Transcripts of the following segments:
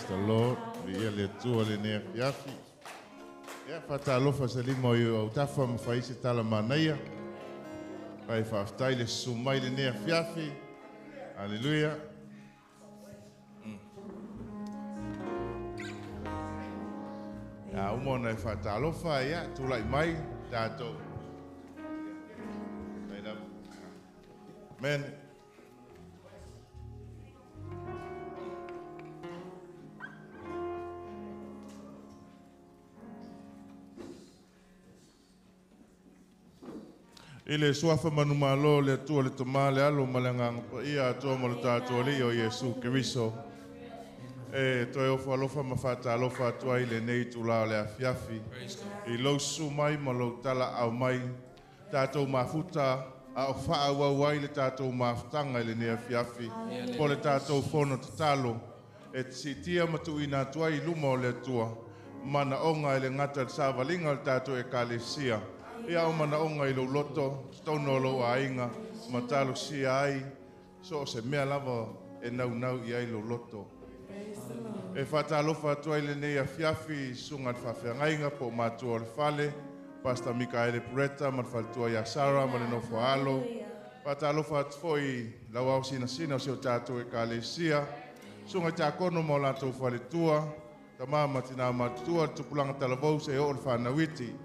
the Lord. Viia le Atua i lenei afiafi. Ia, faatalofa se lima o i autafa ma fai se tala manaia. Pai faafetai le susu mai i lenei afiafi. Haleluia. Ia, uma ona e faatalofa, ia, tulai mai tatou. Amen. I le suafa manumalo o le Atua le Tama, le Alo ma le Agaga Paia, Atua ma le tatou Alii o Iesu Keriso. E toe ofo alofa ma faatalofa atu ai i lenei itula o le afiafi. I lou susu mai ma lou talaau mai, tatou mafuta a o faaauau ai le tatou mafutaga i lenei afiafi, po o le tatou fono tatalo, e siitia ma tuuina atu ai i luma o le Atua manaoga e le gata i le savaliga o le tatou Ekalesia, ia o manaoga i lou loto, totonu o lou aiga, ma talosia ai so o se mea lava e naunau i ai lou loto. E faatalofa atu ai lenei afiafi i susuga i le faafeagaiga po o matua o le fale, Pastor Mikaele Pureta ma le faletua ia Sarah ma le nofo a alo. Faatalofa atu foi i lau ao sinasina o si o tatou Ekalesia, susuga i tiakono ma o latou faletua, tama ma tina matutua, le tupulaga talavou seia oo i le fanau iti.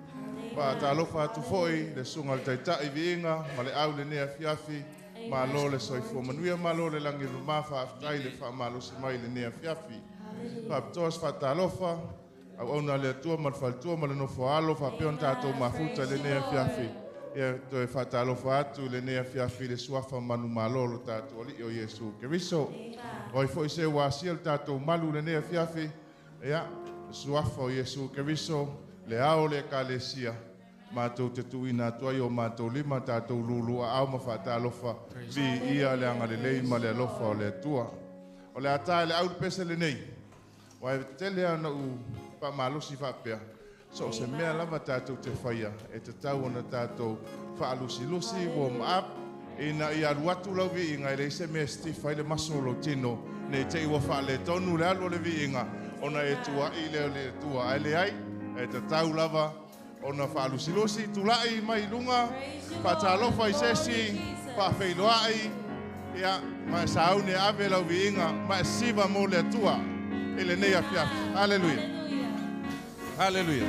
Faatalofa atu foi le susuga i le Taitai Viiga ma le au i lenei afiafi. Malo le soifua manuia, malo le lagi e mama, faafetai le faamalosi mai i lenei afiafi. Faapitoa se faatalofa, auauna a le Atua ma le faletua ma le nofo a alo, faapea ona tatou mafuta i lenei afiafi. Ia, toe faatalofa atu i lenei afiafi i le suafa manumalo o lo tatou Alii o Iesu Keriso. O ai foi se ua asia le tatou malu i lenei afiafi, ia, le suafa o Iesu Keriso, le ao o le Ekalesia, matou te tuuina atu ai o matou lima, tatou luluaao ma faatalofa, viia le agalelei ma le alofa o le Atua. O le a ta i le au le pese lenei, aua e tele lava ona ou faamalosi faapea, so o se mea lava tatou te faia, e tatau ona tatou faalusilusi, warm up, ina ia alu atu lau viiga, e leai se mea e stiff ai le maso o lou tino, ne i te i ua faaletonu le alu o le viiga, ona e tuuai lea o le Atua. Ae leai, e tatau lava ona faalusilusi, tulai mai i luga, faatalofa i se isi, faafeiloai, ia, ma e sauni e ave lau viiga, ma e siva mo le Atua i lenei afiafi. Haleluia. Haleluia.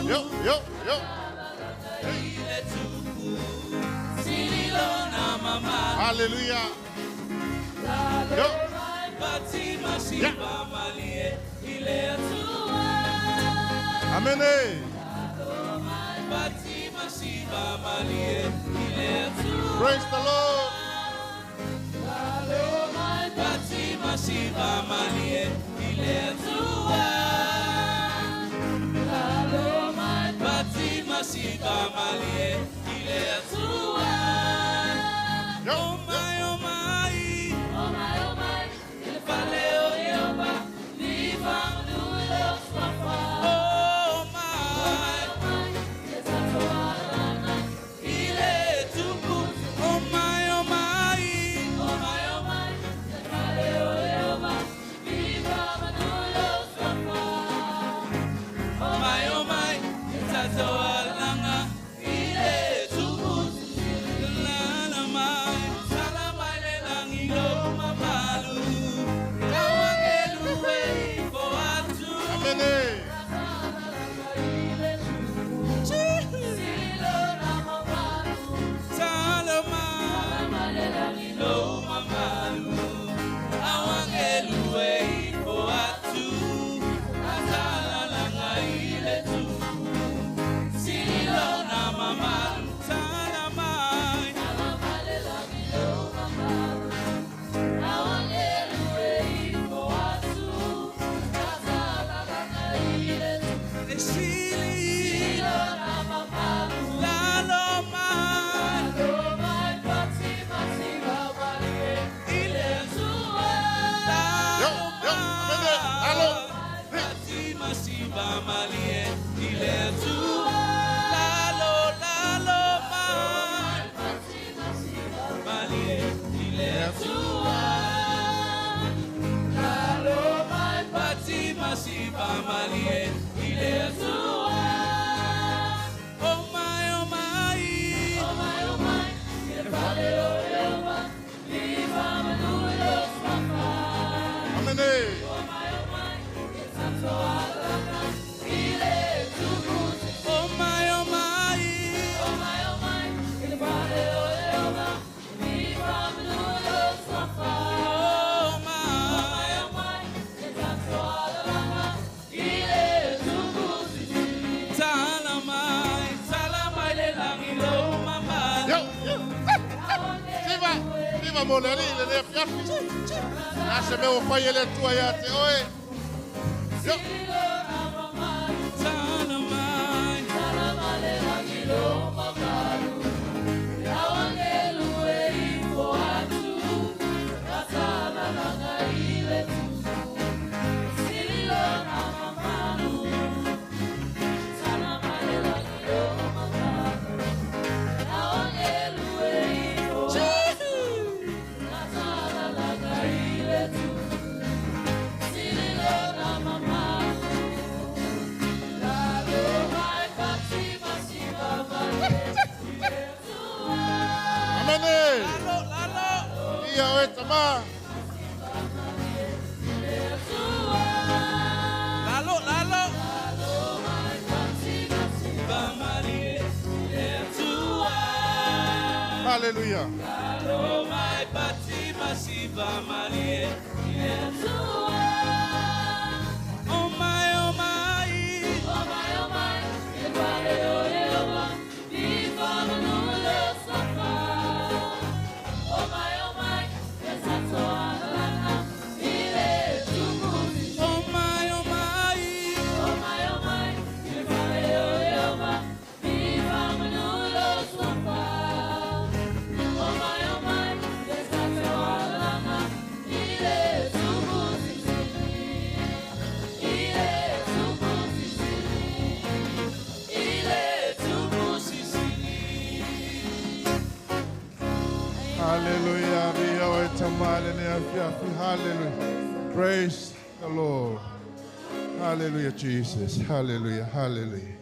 Yo, yo, yo. Hallelujah. Yo. Yeah. Amen. Praise the Lord. Yo, yo. Atua. Lalo mai pati masiva malie i le Atua. Oh my, oh my, oh my, oh my, i le fale o Ieova, viva manu i lo suafa. Amene. Oh my, oh my, i le tatou alalaga i le tupu. Oh my, oh my, oh my, oh my, i le fale o Ieova, viva manu i lo suafa. Oh my, oh my, i le tatou alalaga i le tupu. Tala mai le lagi lo mamalu. Yo, yo. Siva, siva mo le ali le le afiafi. Na se mea ua fai e le Atua ia te oe. Yo. Tala mai, tala mai le lagi lo mamalu. Au angelu e ifo atu, Katalalaga i le tupu. Sililo na mamalu. Tala mai le lagi lo mamalu. Au angelu e ifo atu, Katalalaga i le tupu. Sililo na mamalu. Lalo mai pati masiva malie i le Atua. Amene. Lalo, lalo. Ia oe tama. Lalo, lalo. Malie i le Atua. Hallelujah. Lalo mai pati masiva malie i le Atua. Oh my, oh my, oh my, oh my, i le fale o Ieova, viva manu i lo suafa. Oh my, oh my, i le tatou alalaga i le tupu. Oh my, oh my, oh my, oh my, i le fale o Ieova, viva manu i lo suafa. Oh my, oh my, i le tatou alalaga i le tupu. I le tupu sisili, i le tupu sisili. Hallelujah. Ia oe tama le le afiafi. Hallelujah. Praise the Lord. Hallelujah, Jesus. Hallelujah. Hallelujah.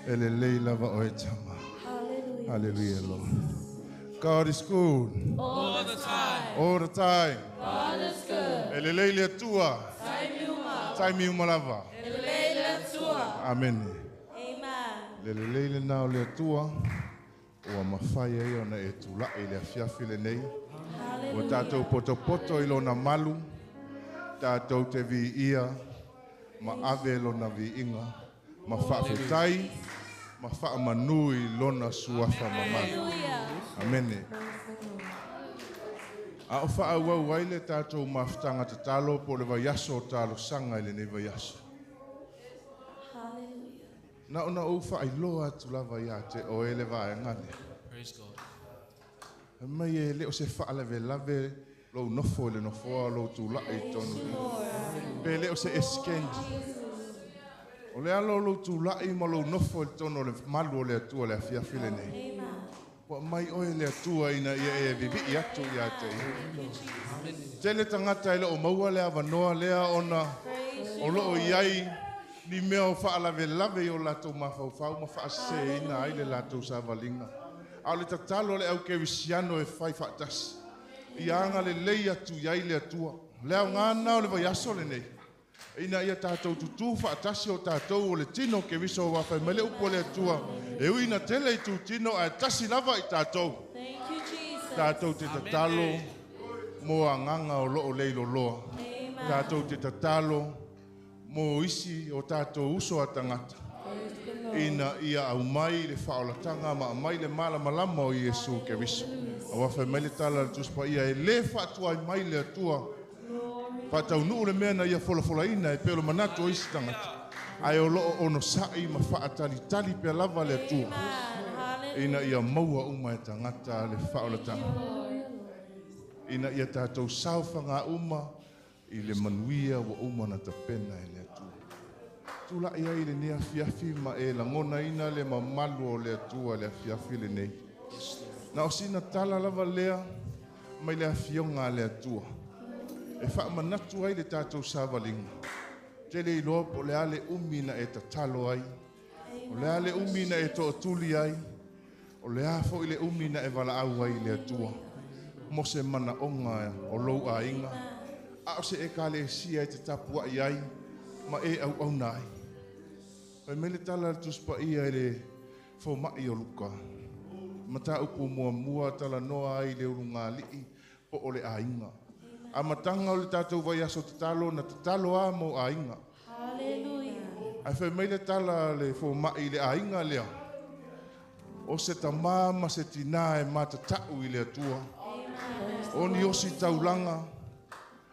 Ele lei lava oe tama. Hallelujah. Hallelujah, Lord. God is good All the time. all the time. God is good. Ele lei le Atua. Taimi uma. Taimi uma lava. E lelei le Atua. Amen. Amen. Le lelei lena o le Atua. Ua mafai ai ona e tula'i le afiafi lenei. Ua tatou potopoto i lona malu. Tatou te viia ma ave lona viiga. Ma faafetai ma faamanu i lona suafa mamalu. Hallelujah. Amene. A o faauau ai le tatou mafutaga tatalo po o le vaiaso o talosaga i lenei vaiaso. Hallelujah. Na ona ou faailoa atu lava ia te oe le vaega lea. Praise God. Mai e le o se faalavelave lou nofo i le nofoa o lou tula'i i tonu i. Pe le o se eskendi. O le ala o lou tula'i ma lou nofo i tonu o le malu o le Atua le afiafi lenei. Amen. Ua mai oe le Atua ina ia e vivi'i atu ia te ia. Tele tagata e le o maua le avanoa lea ona o loo i ai ni mea o faalavelave i o latou mafaufau ma faaseseina ai le latou savaliga. A o le tatalo le au kerisiano e fai faatasi. Ia aga lelei atu i ai le Atua. Le aoga o le vaiaso lenei. Ina ia tatou tutū faatasi o tatou o le tino Keriso ua fai mai le upu o le Atua. E ui ina tele i tutino ae tasi lava i tatou. Thank you, Jesus. Tatou te tatalo mo agaga o loo leiloloa. Amen. Tatou te tatalo mo isi o tatou uso a tagata. Ina ia aumai le faaolataga ma aumai le malamalama o Iesu Keriso. Aua fai mai le tala le Tusi Paia e lē faatuai mai le Atua. Faataunuu le mea na ia folafolaina e pei o le manatu o isi tagata. Ae o loo ono sa'i ma faatalitali pea lava le Atua. Hallelujah. Ina ia maua uma e tagata le faaolataga. Ina ia tatou saofaga uma i le manuia ua uma na tapena e le Atua. Tula'i ai lenei afiafi ma e lagonaina le mamalu o le Atua le afiafi lenei. Na o sina tala lava lea Mai le afioga a le Atua. E faamanatu ai le tatou savaliga. Tele iloa po o le a le umi na e tatalo ai. O le a le umi na e tootuli ai. O le a foi le umi na e valaau ai i le Atua. Mo se manaoga o lou aiga. A o se ekalesia e te tapuai ai ma e auauna ai. Fai mai le tala a le Tusi Paia i le fomai o Luka. Mataupu muamua talanoa ai le ulugalii po o le aiga. Amataga o le tatou vaiaso tatalo na tatalo a mo aiga. Hallelujah. Ae fai mai le tala a le fomai i le aiga lea. O se tamā ma se tinā e matatau i le Atua. O ni osi taulaga,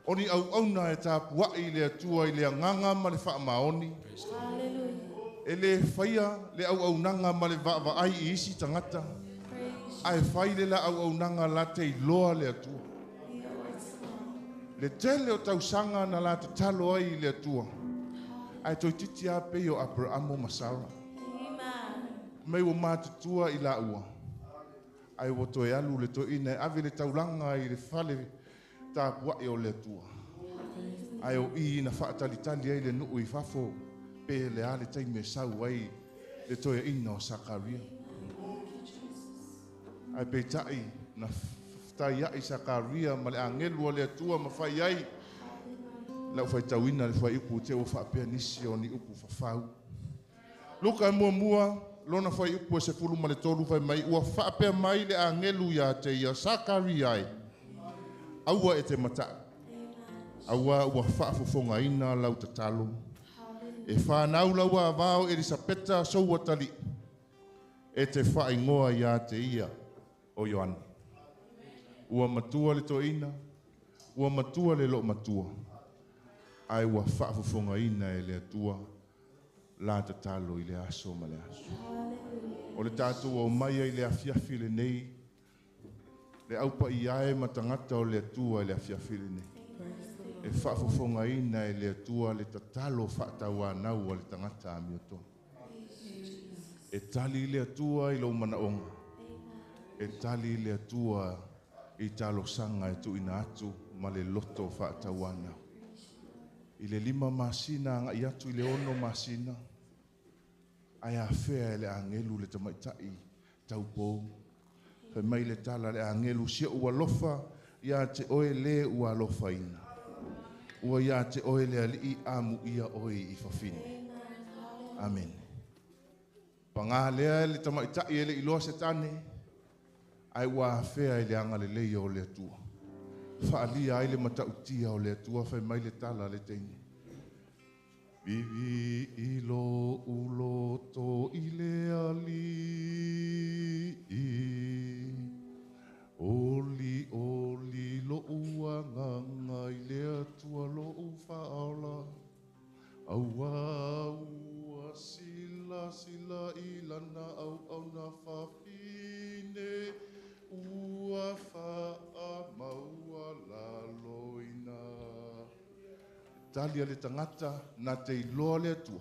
o ni auauna e tapuai i le Atua i le agaga ma le faamaoni. Hallelujah. E le faia le auaunaga ma le vaavaai i isi tagata. Praise Ae fai le la auaunaga la te iloa le Atua. Le tele o tausaga na la tatalo ai i le Atua. Ae toeitiiti lava pei o Aperamo ma Sara. Amen. Mei ua matutua i laua. Ae ua toe alu le toeaina e ave le taulaga i le fale tapuai o le Atua. Ae o i na faatalitali ai le nuu i fafo pe le a le taimi e sau ai le toeaina o Sakaria. Ae peitai na fetaiai Sakaria ma le agelu o le Atua ma fai ai lau faitauina le fuaiupu te ua faapea nisi o ni upu fafau. Luka e muamua lona fuaiupu e 13 fai mai ua faapea mai le agelu ia te ia Sakaria ai. Aua e te mata'u. Aua ua faafofogaina lau tatalo. E whanau lau avao Elisapeta souatali. E te whaingoa ia te ia o Ioane. Ua matua le toeaina, ua matua le loo matua. Ae ua faafofogaina e le Atua la tatalo i le aso ma le aso. O le tatou omai ai i le afiafi lenei, le aupaia e ma tagata o le Atua i le afiafi lenei. E faafofogaina e le Atua le tatalo faatauanau a le tagata amiotonu. E tali le Atua i lou manaoga. E tali le Atua i talosaga e tuuina atu ma le loto faatauanau. I le 5 masina agai atu i le 6 masina, ae afea e le agelu le tamaitai taupou. Fai mai le tala le agelu si ou alofa ia te oe le ua alofaina. Ua ia te oe le alii amuia oe i fafine. Amen. Pagā lea le tamaitai e le iloa se tane, ae ua afea i le agalelei o le Atua. Faalia ai le matautia o le Atua, fai mai le tala le teine. Vivi i lo uloto i le alii. Oli oli lo uagaga i le Atua lo uwhaola. Aua ua sila sila i lana au au na whawhine. Ua whaa maua laloina. Tali a le tagata na te iloa le Atua,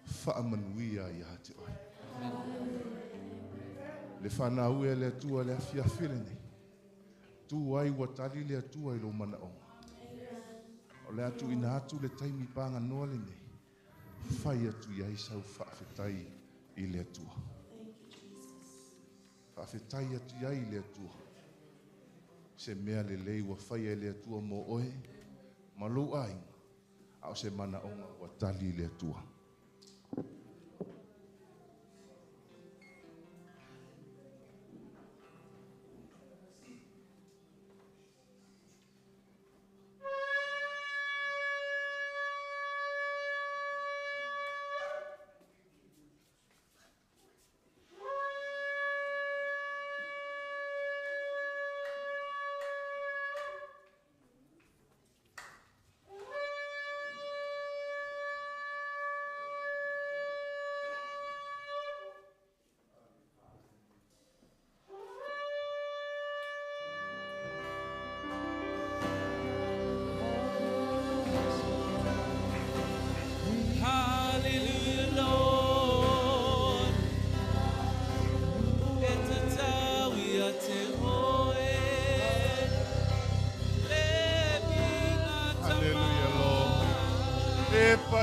faamanuia ia te oe. Le whanau e le Atua le afiafi lenei. Tu ai ua tali le Atua i lou manaoga. O le atu ina atu le taimi pāganoa lenei. Fai atu i ai sau faafetai i le Atua. Faafetai atu i ai i le Atua. Se mea lelei ua faia e le Atua mo oe, ma lou aiga, a o se manaoga ua tali i le Atua.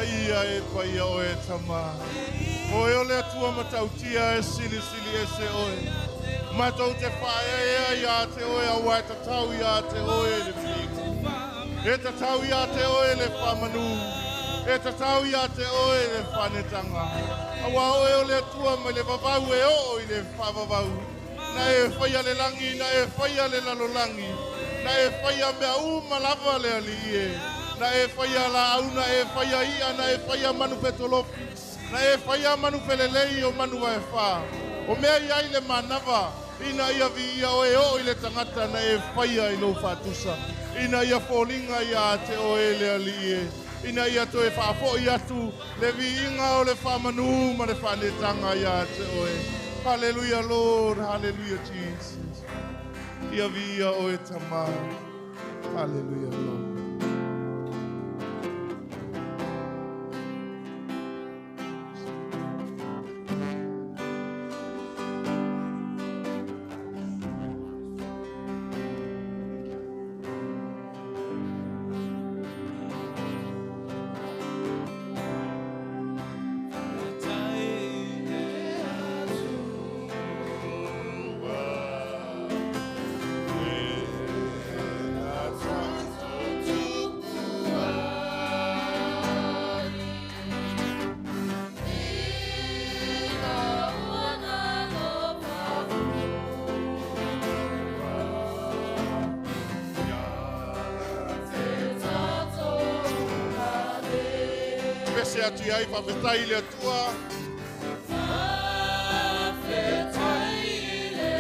Paia e paia oe tama. Oe o le atua matautia e sili sili e se oe. Matou te whaea ia te oe a wai tatau ia te oe le whigo. E tatau ia te oe le whamanu. E tatau ia te oe le whanetanga. Awa oe o le atua mai le vavau e o i le whavavau. Na e whaia le langi, na e whaia le lalolangi. Na e whaia mea uma lava le ali e. Na e whaia la au, na e whaia ia, na e whaia manu petolofi. Na e whaia manu felelei o manu e wha. O mea ia i le manava. Ina ia vi ia oe o i le tangata na e whaia i lou whatusa. Ina ia fōlinga ia te oe le ali e. Ina ia toe whaafo i atu le vi inga o le whamanu ma le whanetanga ia te oe. Hallelujah Lord, hallelujah Jesus. Ia vi ia oe tama. Hallelujah Lord. Pese atu iai, whawhetai le atua. Whawhetai le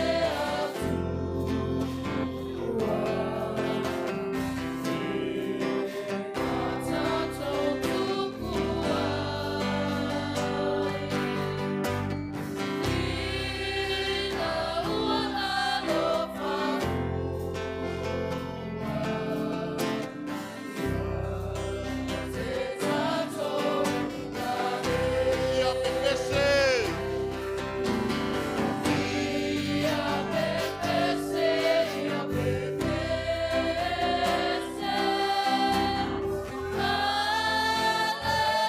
atua. Tātou tupu ai. Ina ua alofa. Te tātou Ia pepese. Ia pepese, ia pepese.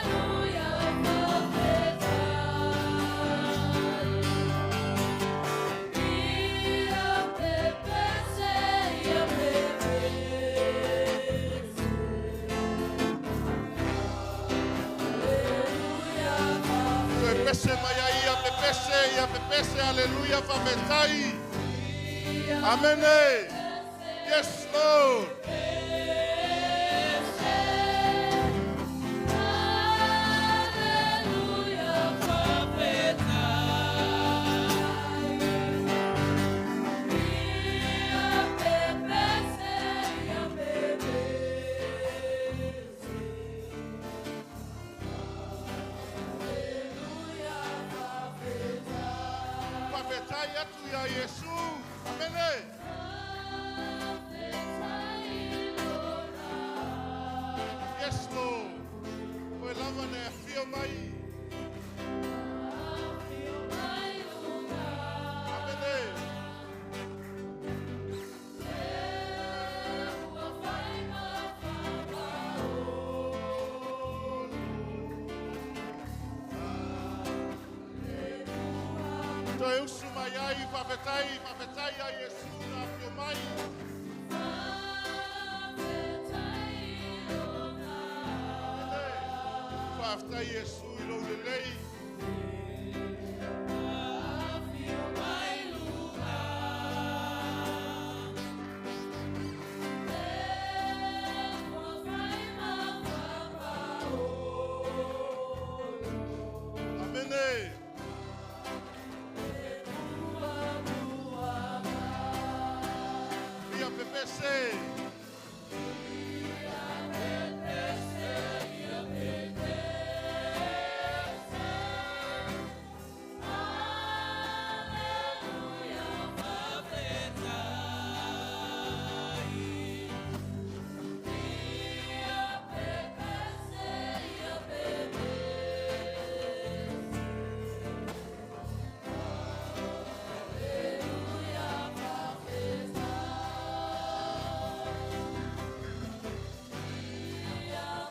Hallelujah, whawhetai. Ia pepese, ia pepese. Hallelujah, Toe pese mai ai, ia pepese, ia pepese, hallelujah, whawhetai. Amen. Yes, Lord. Hallelujah, whawhetai. Ia pepese, ia pepese. Hallelujah, whawhetai. Whawhetai atu ia Yesu. Amen. Yes, Lord. Koe lava na e whio mai. Amen. Toe usu mai ai, whawhetai, whawhetai a Yesu na whio mai. Amen. Whawhetai Yesu i lou lelei. Amen. Ia pepese.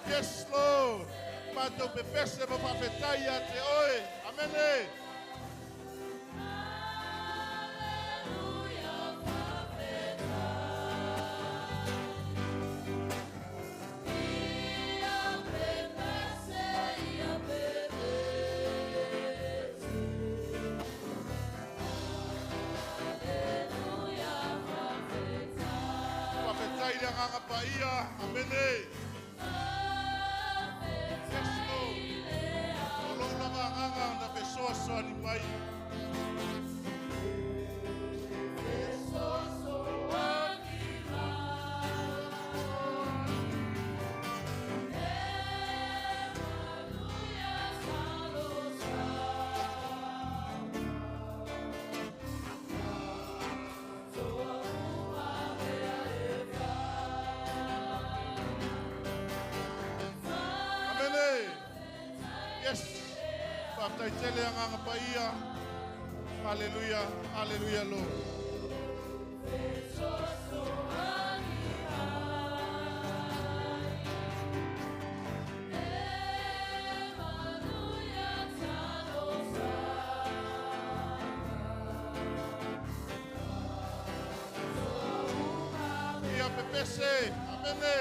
Yes, Lord. Mātou pepese ma whawhetai a te oe. Amene. Whawhetai le anganga paia. Amene. Yes, Lord. O lou lava anganga na fesoasoani mai. Amene. Yes. Whawhetai tele anganga paia. Hallelujah. Hallelujah, Lord. Ia pepese. Amene.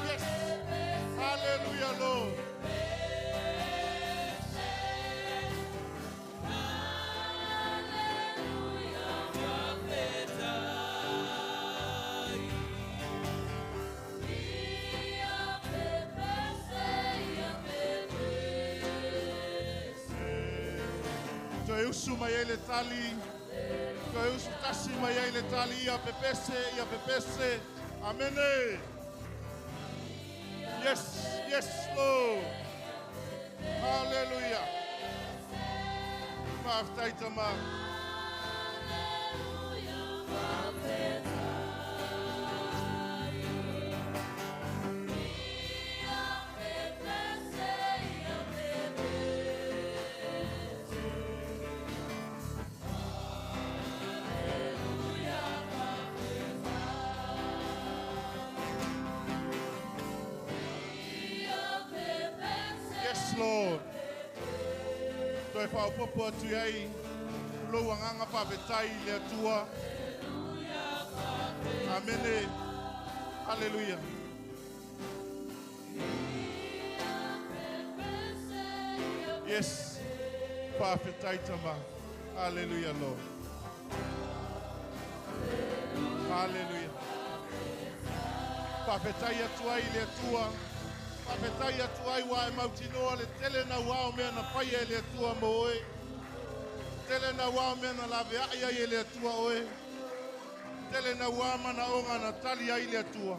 Yes. Hallelujah, Lord. Toe usu mai ai le tali. Toe usu tasi mai ai le tali. Ia pepese, ia pepese. Amene. Yes, yes, Lord. Hallelujah. Whawhetai tama. Yes, Lord. Toe whaopopo atu ai, lou anganga whawhetai le Atua. Amene. Hallelujah. Yes. Whawhetai tama. Hallelujah, Lord. Hallelujah. Whawhetai atu ai le Atua. Whawhetai atu ai wa e mautinoa le tele na wao mea na whaia e le Atua mo oe. Tele na wao mea na lawe ai ai e le Atua oe. Tele na wā mana onga na tali ai le Atua.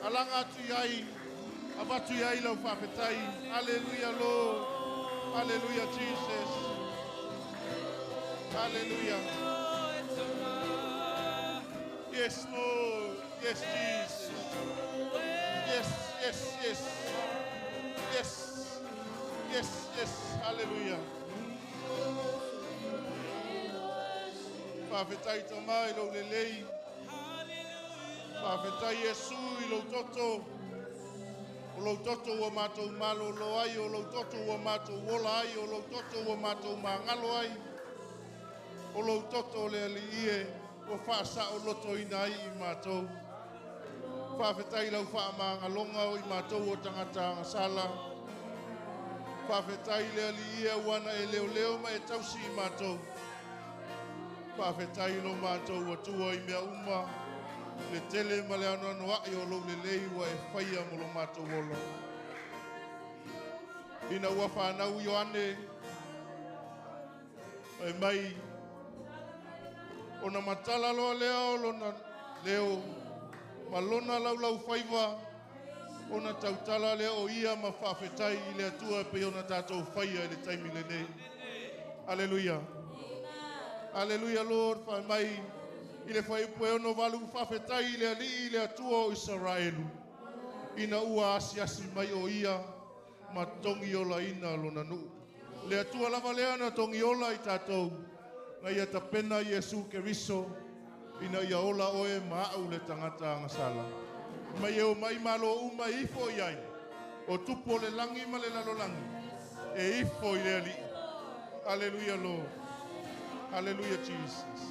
Alanga atu iai, avatu iai lau whawhetai. Hallelujah, Lord. Hallelujah, Jesus. Hallelujah. Yes, Lord. Yes, Jesus. Yes, yes, yes. Yes. Yes, yes. Hallelujah. Whawhetai tama i lou lelei. Whawhetai Yesu i lou toto. O lou toto ua mātou malolo ai, o lou toto ua mātou ola ai, o lou toto ua mātou mangalo ai. O lou toto le ali ie, ua whaasa o loto ina ai i mātou. Whawhetai lau whaamāngalonga o i mātou o tangata angasala. Whawhetai le ali ie wana e leo leo ma e tausi i mātou. Whawhetai lo mātou atua i mea uma. Le tele ma le anoano ai o lou lelei ua e whaia mo lo mātou ola. Ina ua whanau Ioane, e mai, ona matala loa lea o lona leo, ma lona laulau whaiwa, ona tautala lea o ia ma whawhetai i le atua pe ona tātou whaia i le taimi lenei. Hallelujah. Hallelujah, Lord, whai mai. I le whaipu e ono walu whawhetai i le ali i le atua o Israelu. Ina ua asiasi mai o ia, ma tongi ola ina lona nuu. Le atua lava lea na tongi ola i tātou. Na ia tapena Iesu Keriso, ina ia ola oe maau le tangata angasala. Mai e o mai malo uma ifo i ai. O tupu o le langi ma le lalolangi. E ifo i le ali. Hallelujah, Lord. Hallelujah, Jesus.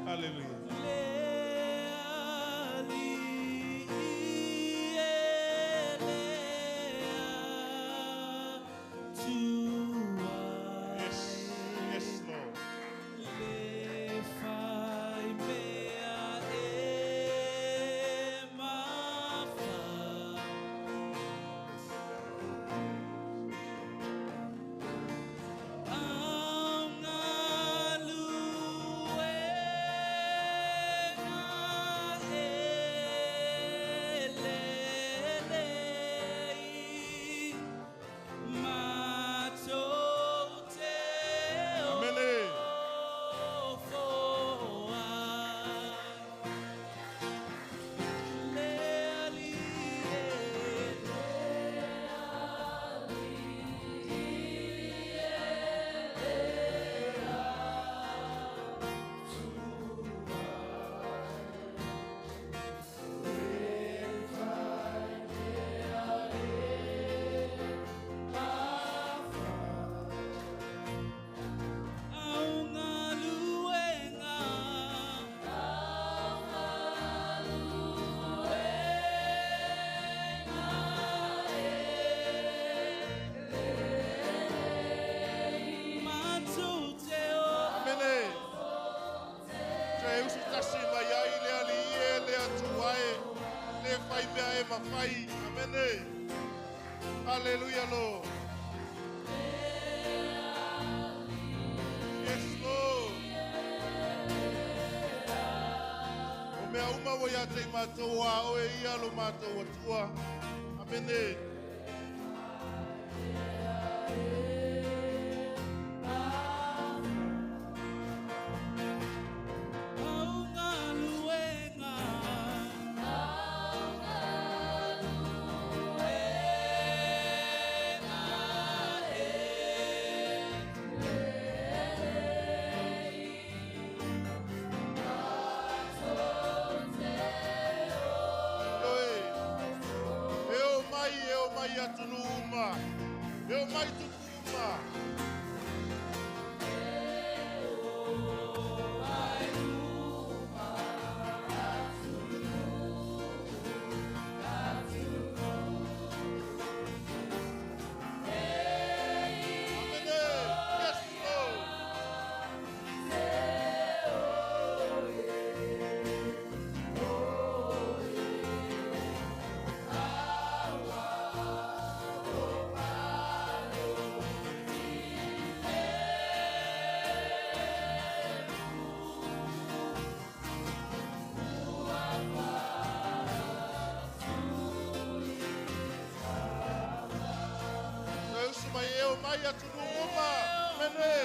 Hallelujah. Yes, yes, Lord. Amene. Amene. Te usu tasi mai ai le ali e le atua e. Le fai mea e mawhai. Amene. Hallelujah, Lord. Yes, Lord. O mea uma o ia te mātou a oe ia lo mātou atua. Amene. Oe. E o mai, e o mai atunu uma. E o mai tupu uma. Amene. Yes, Lord. Te usu mai e o mai atunu uma. Amene.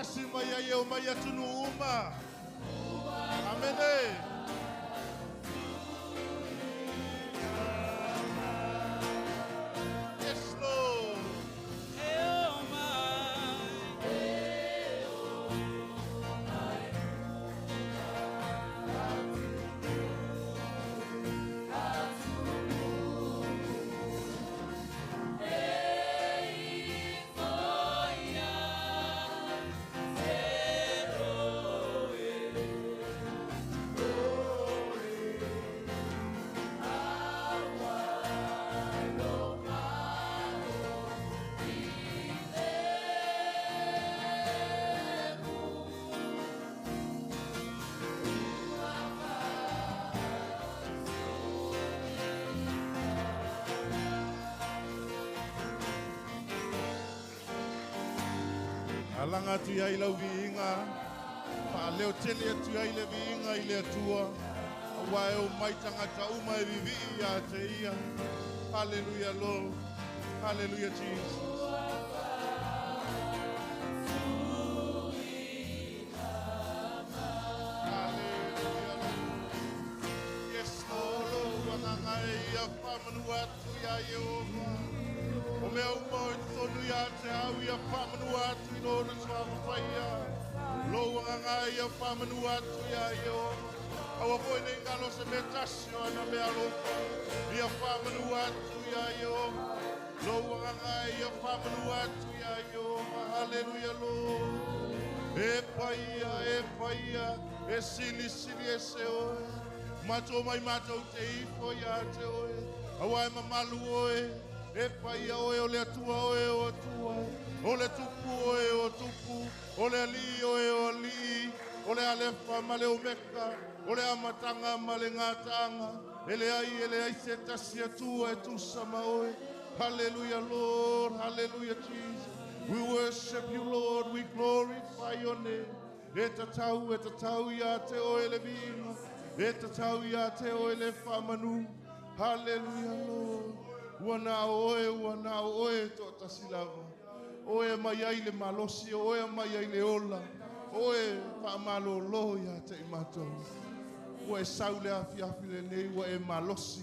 faatasi mai ai e o mai atunuu uma. Amene. Yes, Lord. Alanga atu ai lau viiga, faaleo tele atu ai le viiga i le Atua, aua e o mai tagata uma e vivii ia te ia. Hallelujah, Lord. Hallelujah, Jesus. Hallelujah, Lord. Yes, Lord, Lord, wanganga e ia whamanu atu ia Yehova. O mea uma o tonu ia te au ia whamanu atu i lona suafafaia. Lo wanganga e ia whamanu atu ia Yehova. Aua foi nei ngalo se me tasi o ana mea alofa. Ia whamanu atu ia Yehova. Lo wanganga e ia whamanu atu ia Yehova. Hallelujah, Lord. E paia, e paia, e sili sili e se oe. Mato mai matou te ifo ia te oe. Aua e mamalu oe. E paia oe o le atua oe o atua. O le tupu oe o tupu. O le ali oe o ali. O le alefa ma le omeka. O le amatanga ma le ngataanga. Ele ai se tasi atua e tusa ma oe. Hallelujah, Lord. Hallelujah, Jesus. We worship you, Lord. We glorify your name. E tatau ia te oe le viiga. E tatau ia te oe le whamanu. Hallelujah, Lord. Ua na oe to tasi lava. Oe mai ai le malosi, oe mai ai le ola. Oe whaamalolo ia te i mātou. Ua e sau le afi afi le nei, ua e malosi.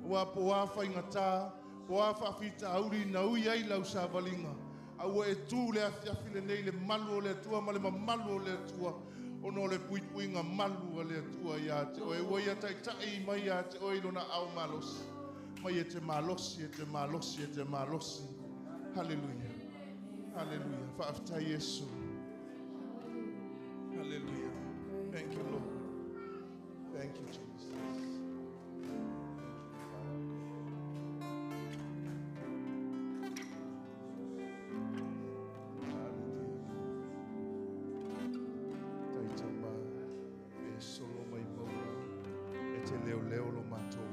Ua po a whaingata, po a whaafita auri na ui ai lau savalinga. A ua e tū le afi afi le nei le malu o le atua ma le mamalu o le atua. Ono le puipuinga malu o le atua ia te oe. Ua ia taitai mai ia te oe lona au malosi. Mai e te malosi, e te malosi, e te malosi. Hallelujah. Hallelujah. Whaafta Yesu. Hallelujah. Thank you, Lord. Thank you, Jesus. Taitama e solo mai mauna e te leo leo lo matoa.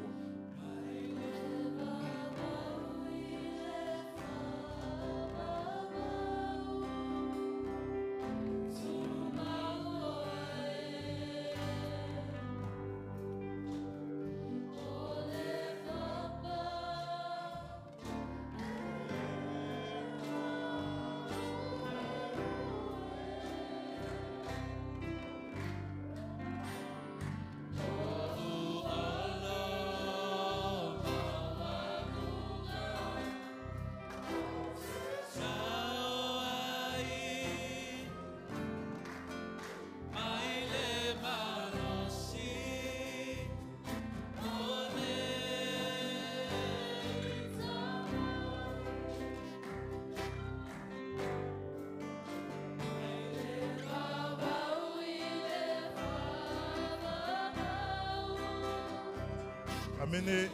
Amen.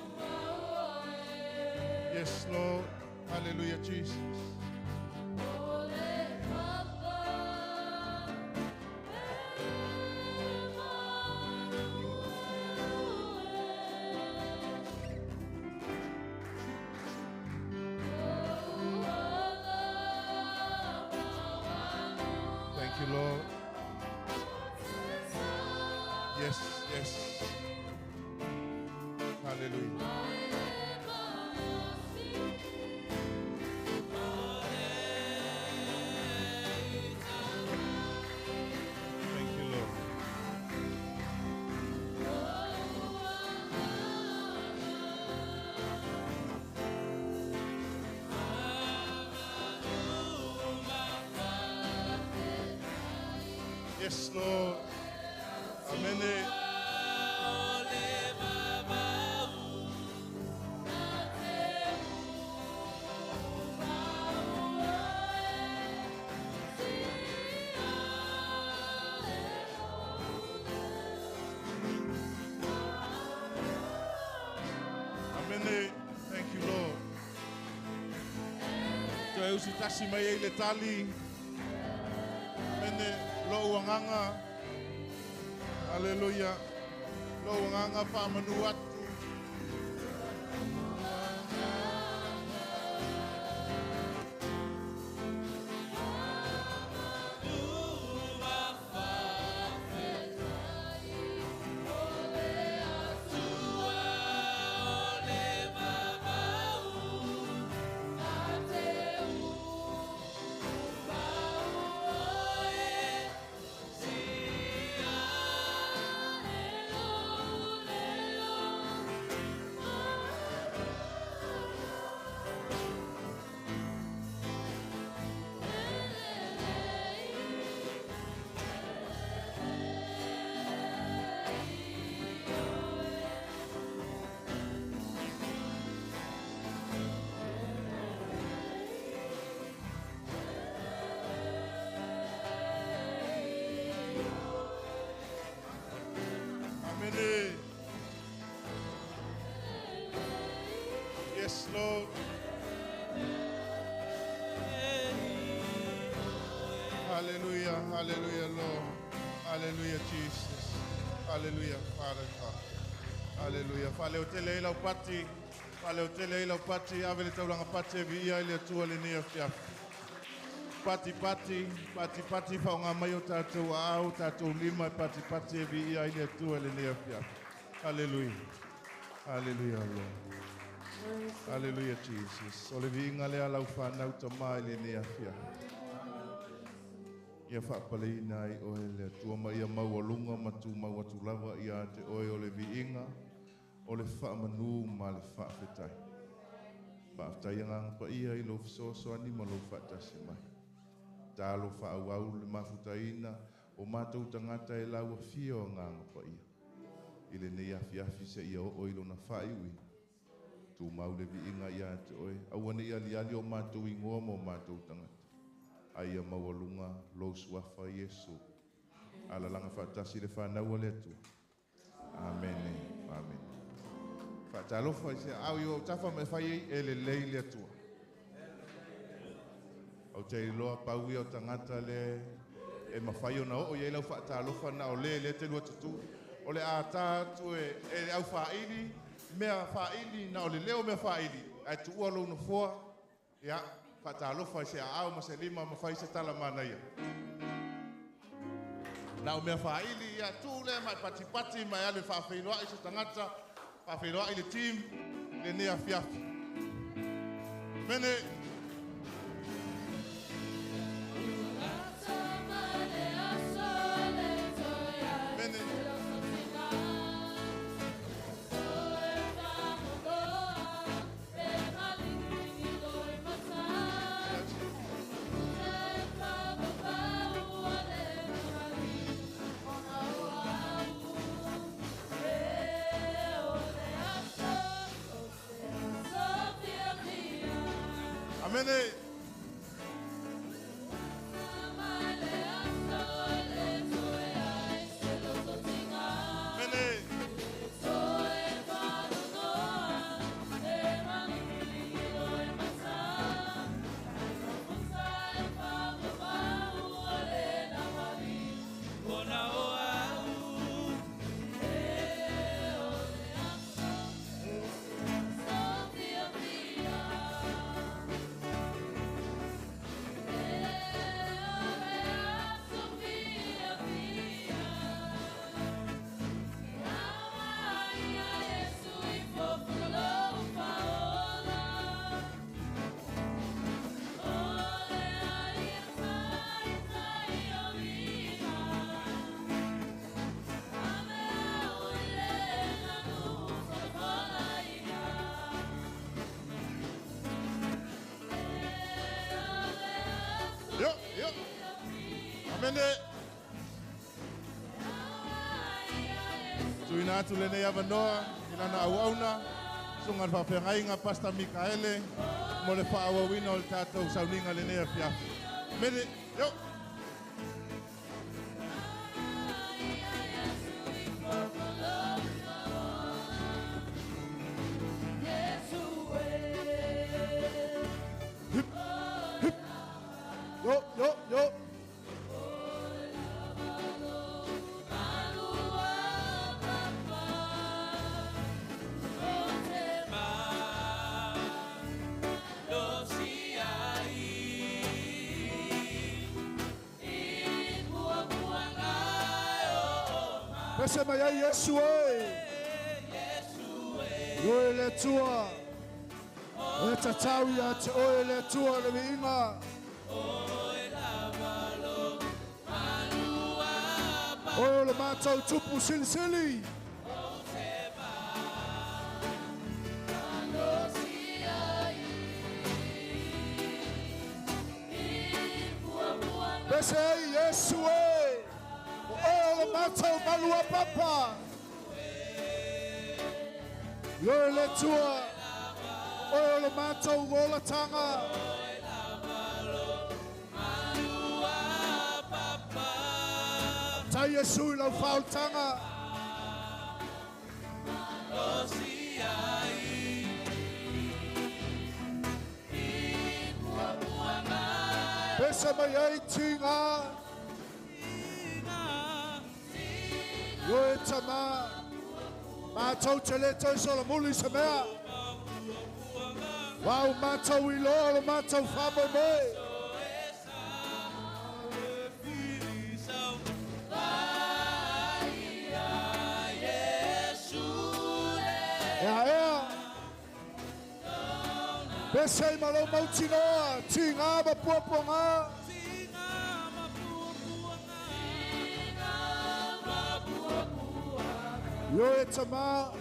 Yes, Lord. Hallelujah, Jesus. Thank you, Lord. Yes, yes. Hallelujah. Yes, Lord. Amen. Amen. Thank you, Lord. Toe usu tasi mai ei le tali. Mene lo uanganga. Hallelujah. Lo uanganga whaamanu atu. Amen. Yes, Lord. Hallelujah, hallelujah, Lord. Hallelujah, Jesus. Hallelujah, Father God. Hallelujah. Whale o tele i lau pati. Whale o tele i lau pati. Ave le taulanga pati e vi ia i le atua le nia fiafi. Pati pati, pati pati whaonga mai o tātou au, tātou lima e pati pati e vi ia i le atua le nia fiafi. Hallelujah. Hallelujah, Lord. Hallelujah, Jesus. O le viinga lea lau whanau ta mai le nia fiafi. Ia whaapaleina ai oe le atua ma ia maualunga ma tu mau atu lava ia te oe o le viinga, o le whaamanu ma le whaafetai. Whaafetai nganga pa ia i lo fesoasoani ma lo whaatasi mai. Talo whaauau le mafutaina o mātou tangata e lau afia o nganga pa ia. I le nei afi afi se ia o i lona whaiui. Tu mau le viinga ia te oe. Aua nei ali ali o mātou ingoa mo mātou tangata. Aia maualunga lo suafa Iesu. Alalanga whaatasi le whanau le atu. Amen. Amen. Whaatalofa i se au i o tafa me whai ei e le lei le atua. Au te iloa pau ia o tangata le e mawhai o na o i lau whaatalofa na o le le te lua tutu. O le a tātu e le au whaili, mea whaili na o le leo mea whaili. Ai tuua lo nofoa, ia, whaatalofa i se au ma se lima ma whai se tala mana ia. Na o mea whaili ia tū le mai patipati mai ale whaawheiloa i se tangata, whaawheiloa i le team, le nea fiafi. Mene. Mene. Amen. Mene. Yo, yo. Amen. Tuina atu lenei avanoa i lana auauna, susuga i le faafeagaiga Pastor Mikaele mo le faaauauina o le tatou sauniga lenei afiafi. Mele, yo! Yo, yo, yo. Pese mai ai Iesu e. Ioe le Atua. E tatau ia te oe le Atua le viiga. Oe o le mātou tupu silisili. Pese ai Iesu e. O oe o le mātou malua papa. Ioe le Atua. Oe o le mātou olatanga. Tai Iesu i lau whaoltanga. Pese mai ai tinga. Ioe tama. Mātou te le toi sola muli se mea. Wau mātou i loa lo mātou whamoi moe. Ea ea. Pese i malo mautinoa, tinga ma puapuanga. Ioe tama.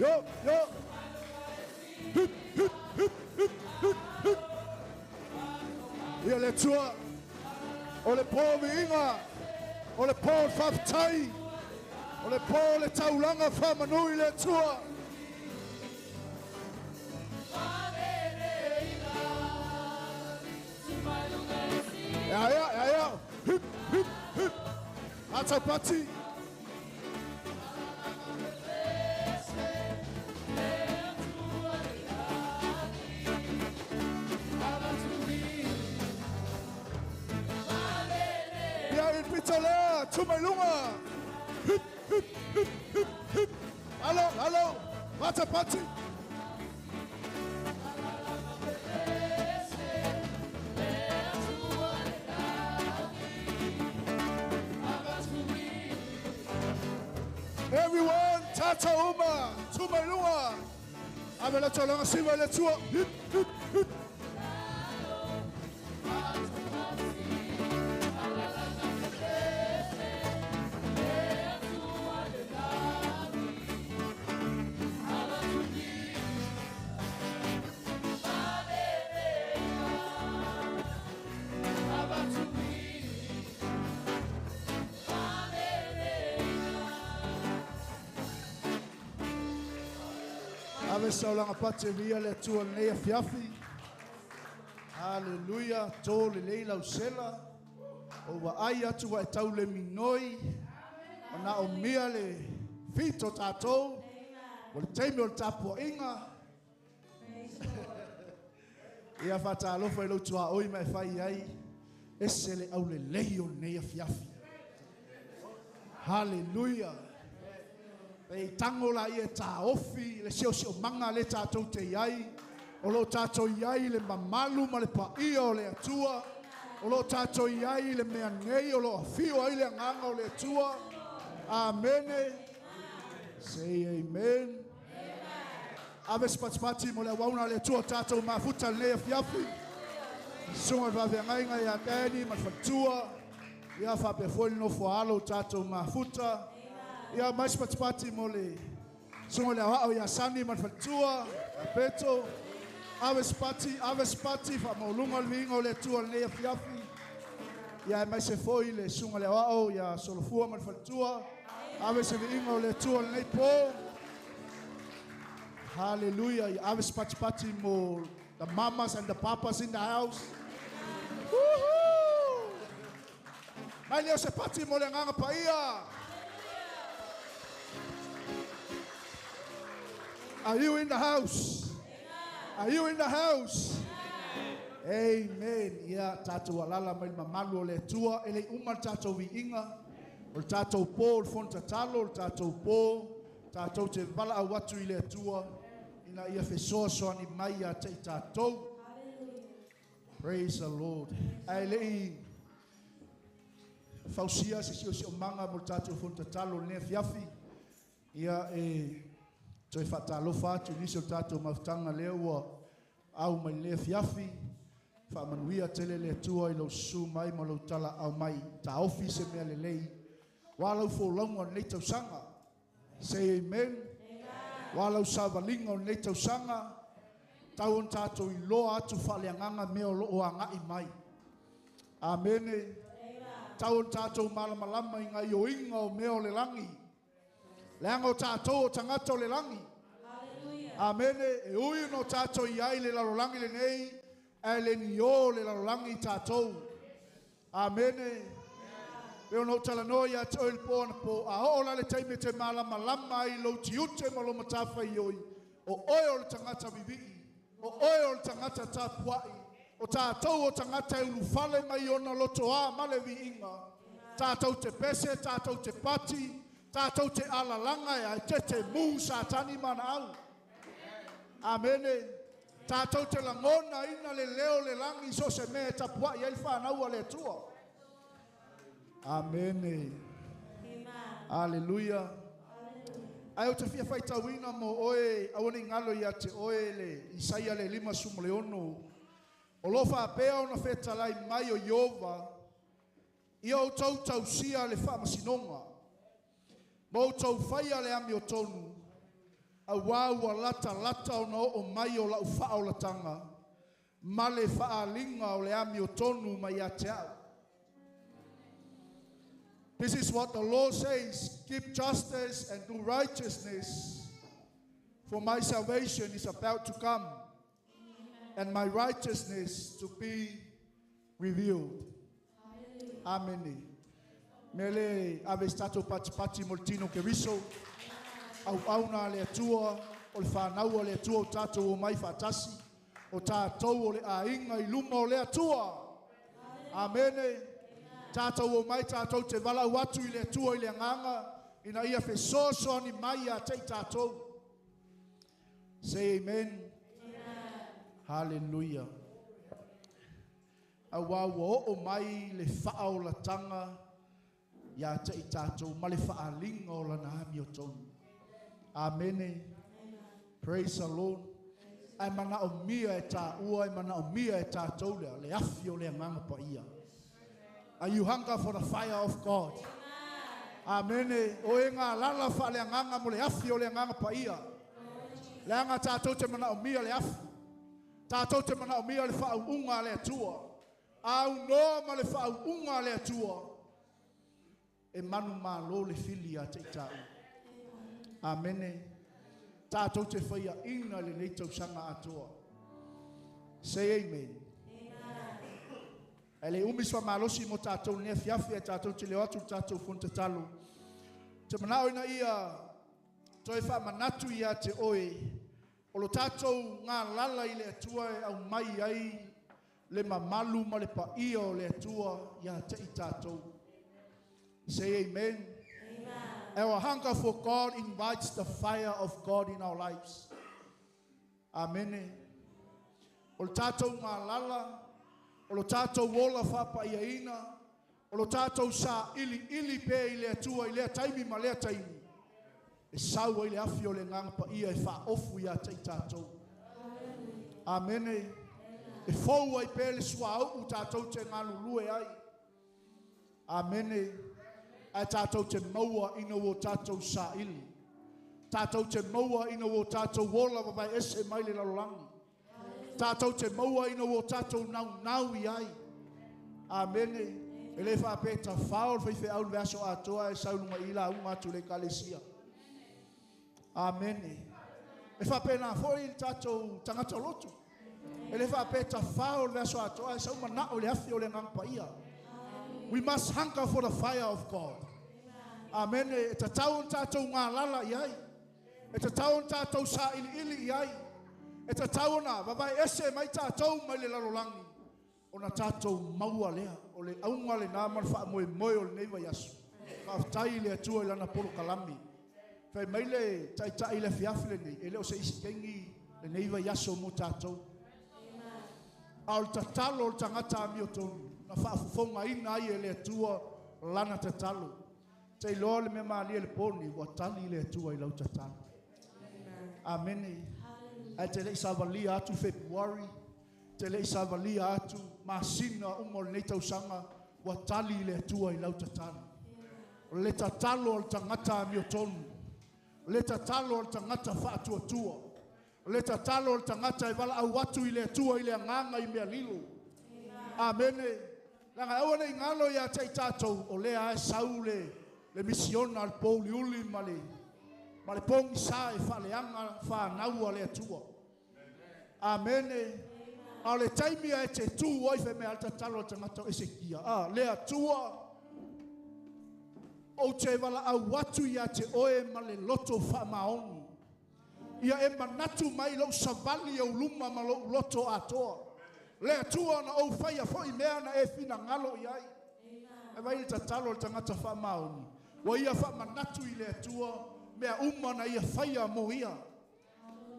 Yo, yo. Hip, hip, hip, hip, hip, hip. Ia le Atua. O le pō viiga. O le pō whawhitai. O le pō le taulanga whamanui le Atua. Ea, ea, ea, ea. Hip, hip, hip. Ata pati. Ia il pito lea, tu mai lunga. Hip, hip, hip, hip, hip. Alo, alo. Ata pati. Everyone, tata uma, tu mai lunga. Ave la tolanga siva le tua. Hip, hip, hip. Ave saulanga pate via le Atua lenei afiafi. Hallelujah. Tō le lei lau sela. O ua ai atu wa e tau le minoi. O na o mia le fito tātou. O le teimi o le tapuainga. Ia whātālofa i lau tua oi mai whai ai. Ese le au le lei o lenei afiafi. Hallelujah. Pe tango la ia tā ofi, le sio sio manga le tātou te iai. O lo tātou iai le mamalu ma le paia o le Atua. O lo tātou iai le mea nei, o lo awhio ai le anganga o le Atua. Amene. Say amen. Ave spatspati mo le wauna le Atua tātou mafuta le afiafi. Susuga i le faafeagaiga ia Danny ma le faletua. Ia faapea foi le nofo a alo o tatou mafuta. Ia mai se patipati mo le susuga i le aoao ia Sani ma le faletua, ia Peto. Ave se pati, ave se pati, faamaualuga le viiga o le Atua i lenei afiafi. Ia aemaise foi le susuga i le aoao ia Solofua ma le faletua. Ave se viiga o le Atua i lenei po. Hallelujah. Ia ave se patipati mo the mamas and the papas in the house. Woohoo! Mai lea o se pati mo le agaga paia. Are you in the house? Are you in the house? Amen. Ia tatou alala mai le mamalu o le Atua e le uma le tatou viiga o le tatou po o le fono tatalo o le tatou po tatou te valaau atu i le Atua ina ia fesoasoani mai ia te i tatou. Praise the Lord. Ae le i fausia se siosiomaga mo le tatou fono tatalo i lenei afiafi, ia e toe faatalofa atu i nisi o le tatou mafutaga lea ua au mai lenei afiafi. Faamanuia tele le Atua i lou susu mai ma lou talaau mai. Taofi se mea lelei. Ua lau folauga o lenei tausaga. Say amen. Ua lau savaliga o lenei tausaga. Tau ona tatou iloa atu faaleagaga mea o loo agai mai. Amene. Tau ona tatou malamalama i gaioiga o mea o le lagi. Leaga o tatou o tagata o le lagi. Amene. E ui ona o tatou i ai i le lalolagi lenei, ae le niō le lalolagi i tatou. Amene. E pei ona ou talanoa ia te oe i le po anapo, a oo la i le taimi e te malamalama ai i lou tiute ma lou matafaioi, o oe o le tagata vivii, o oe o le tagata tapuai, o tatou o tagata e ulufale mai ona lotoā ma le viiga. Tatou te pese, tatou te pati, tatou te alalaga e ae tete mū Satani ma ana au. Amene. Tatou te lagonaina le leo o le lagi i so o se mea e tapuai ai le fanau a le Atua. Amene. Aleluia. Ae ou te fia faitauina mo oe, aua ne i galo ia te oe le Isaia le 56. O lo o faapea ona fetalai mai o Ieova, ia outou tausia le faamasinoga, ma outou faia le amiotonu, auā ua latalata ona oo mai o lau faaolataga, ma le faaaliga o le amiotonu mai ia te au. This is what the Lord says, keep justice and do righteousness, for my salvation is about to come, and my righteousness to be revealed. Amene. Mele ave se tatou patipati mo le tino Keriso. Auauna a le Atua, o le fanau a le Atua o tatou omai faatasi, o tatou o le aiga i luma o le Atua. Amene. Tatou omai tatou te valaau atu i le Atua i le agaga, ina ia fesoasoani mai ia te i tatou. Say amen. Hallelujah. Auā ua oo mai le faaolataga ia te i tatou ma le faaaliga o lana amiotonu. Amene. Praise the Lord. Ae manaomia e taua, e manaomia e tatou lea, le afi o le agaga paia. Are you hunger for the fire of God? Amene. O e galala faaleagaga mo le afi o le agaga paia. Leaga tatou te manaomia le afi. Tatou te manaomia le faauuga a le Atua. Aunoa ma le faauuga a le Atua. E manumalo le fili ia te i taua. Amene. Tatou te faiaina lenei tausaga atoa. Say amen. Ae le umi se faamalosi mo tatou i lenei afiafi ae tatou te leo atu i le tatou fono tatalo. Ou te manao ina ia toe faamanatu ia te oe o lo tatou galala i le Atua e aumai ai le mamalu ma le paia o le Atua ia te i tatou. Say amen. Our hunger for God invites the fire of God in our lives. Amene. O le tatou galala, o lo tatou ola faapaiaina, o lo tatou sailiili pea i le Atua i lea taimi ma lea taimi, e sau ai le afi o le agaga paia e faaofu ia te i tatou. Amene. E fou ai pea le suauu tātou te galulue ai. Amene. Ae tātou te maua ina ua tātou saili. Tātou te maua ina ua tātou ola vavae ese mai le lalolagi. Tātou te maua ina ua tātou naunau i ai. Amene. E le faapea e tafao le faifeau i le vaiaso atoa e sau i luga i i lauga atu i le ekalesia. Amene. E faapena foi le tatou tagata lotu. E le faapea e tafao le vaiaso atoa e sau manao i le afi o le Agaga Paia. We must hunger for the fire of God. Amene. E tatau ona tatou galala i ai. E tatau ona tatou sailiili i ai. E tatau ona vavae ese mai tatou mai le lalolagi ona tatou maua lea. O le auga lena ma le faamoemoe o lenei vaiaso. Faafetai i le Atua i Lana polokalame. Fai mai le Taitai i le afiafi lenei, e le o se isi taimi lenei vaiaso mo tatou. A o le tatalo o le tagata amiotonu, na faafofogaina ai e le Atua lana tatalo. Te iloa le mea malie i le po lenei, ua tali le Atua i lau tatalo. Amene. Ae te le i savalia atu February, te le i savalia atu masina uma o lenei tausaga, ua tali le Atua i lau tatalo. O le tatalo a le tagata amiotonu, o le tatalo a le tagata faatuatua, o le tatalo a le tagata e valaau atu i le Atua i le agaga i mea lilo. Amene. Leaga aua ne i galo ia te i tatou, o lea lava e sau le, le misiona a le pouliuli ma le, ma le pogisa e faaleaga fanau a le Atua. Amene. A o le taimi a e te tu ai fai mai a le tatalo a le tagata o Esekia, a le Atua, ou te valaau atu ia te oe ma le loto faamaoni. Ia e manatu mai lou savali i ou luma ma lou loto atoa. Le Atua na ou faia foi mea na e finagalo i ai. E vai le tatalo a le tagata faamaoni, ua ia faamanatu i le Atua mea uma na ia faia mo ia.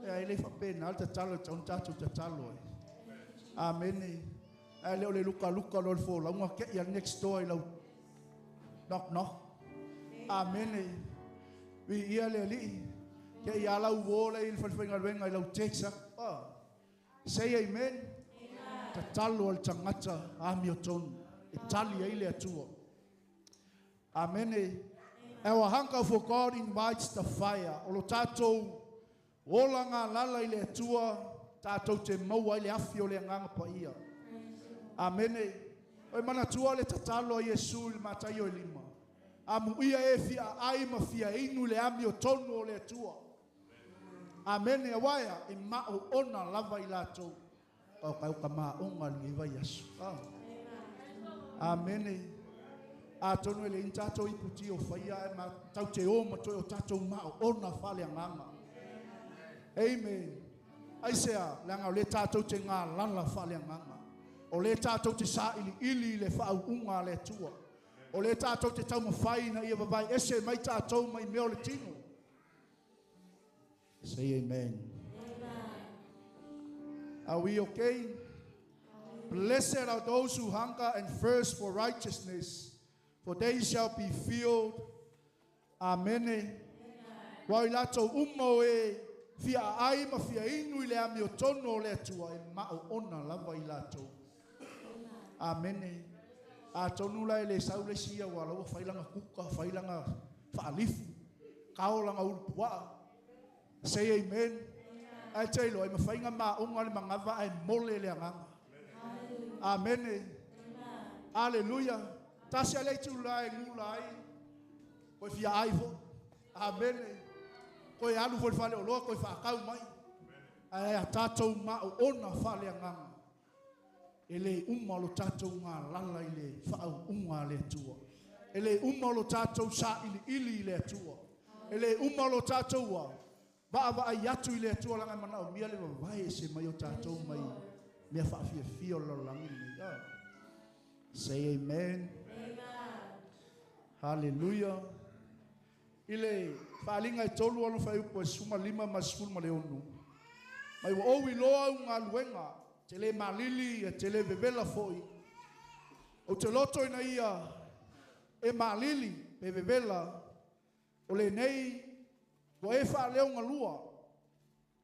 Ea, e le faapena le tatalo e tatau ona tatou tatalo ai. Amene. Ae le o le lukaluka loa o le folauga kei a le next door i lau knock knock. Amene. Viia le Alii. Kei a lau uo lea i le falefaigaluega i lau text atu. Oh. Say amen. Tatalo a le tagata amiotonu e tali ai le Atua. Amene. Our hunger for God invites the fire. O lo tatou ola galala i le Atua, tatou te maua ai le afi o le Agaga Paia. Amene. Oi manatua le tatalo a Iesu i le Mataio e lima. Amuia e fia aai ma fia inu i le amiotonu o le Atua. Amene. Aua ea, e maoona lava i latou. O ka uka maoga lenei vaiaso. Amene. Atonu e leai ni tatou iputi o faia ae ma tau te o ma toe o tatou maoona faaleagaga. Amen. Aisea, leaga o lea tatou te galala faaleagaga. O lea tatou te sailiili i le faauuga a le Atua. O lea tatou te taumafai ina ia vavae ese mai tatou mai mea o le tino. Say amen. Are we okay? Blessed are those who hunger and thirst for righteousness, for they shall be filled. Amene. Ua i latou uma o e fia aai ma fia inu i le amiotonu o le Atua, e maoona lava i latou. Amene. Atonu la e le sau le isi ia ua la ua fai lana kuka, fai lana faalifu, kao lana ulupuaa. Say amen. Ae te iloa, e mafai ona maoga le manava ae mole le agaga. Amene. Aleluia. Tasi a le itula e gula ai, koe fia ai foi. Amene. Koe alu foi i le faleoloa, koe faatau mai. Ae a tatou maoona faaleagaga, e le uma lo tatou galala i le faauuga a le Atua. E le uma lo tatou sailiili i le Atua. E le uma lo tatou ua vaavaai atu i le Atua leaga e manaomia le vavae ese mai o tatou mai mea faafiafia o le lalolagi lenei. Ah. Say amen. Amen. Hallelujah. I le faaaliga e tolu ona fuaiupu e 15 ma le 16, mai ua ou iloa au galuega, e te le malili, e te le vevela foi. Ou te loto ina ia e malili pe vevela, o lenei ua e faaleogalua,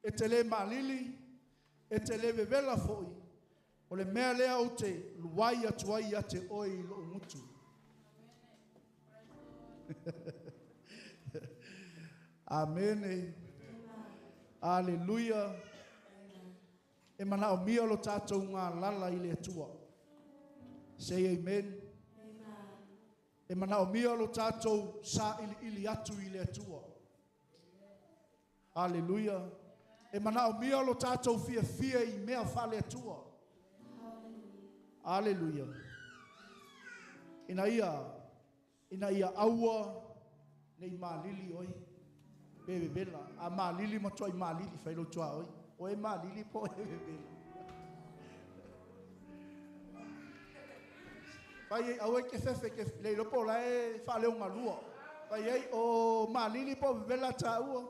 e te le malili, e te le vevela foi. O le mea lea ou te luai atu ai ia te oe i lou gutu. Amene. Aleluia. E manaomia lo tatou galala i le Atua. Say amen. E manaomia lo tatou sailiili atu i le Atua. Aleluia. E manaomia lo tatou fiafia i mea faale-Atua. Aleluia. Ina ia aua nei malili oi pe vevela. A malili matuai malili fai lo tua oi. O e malili po e vevela. Fai ai aue ke fefe ke le lopo la e wha lua. Fai ai o malili po vevela ta ua.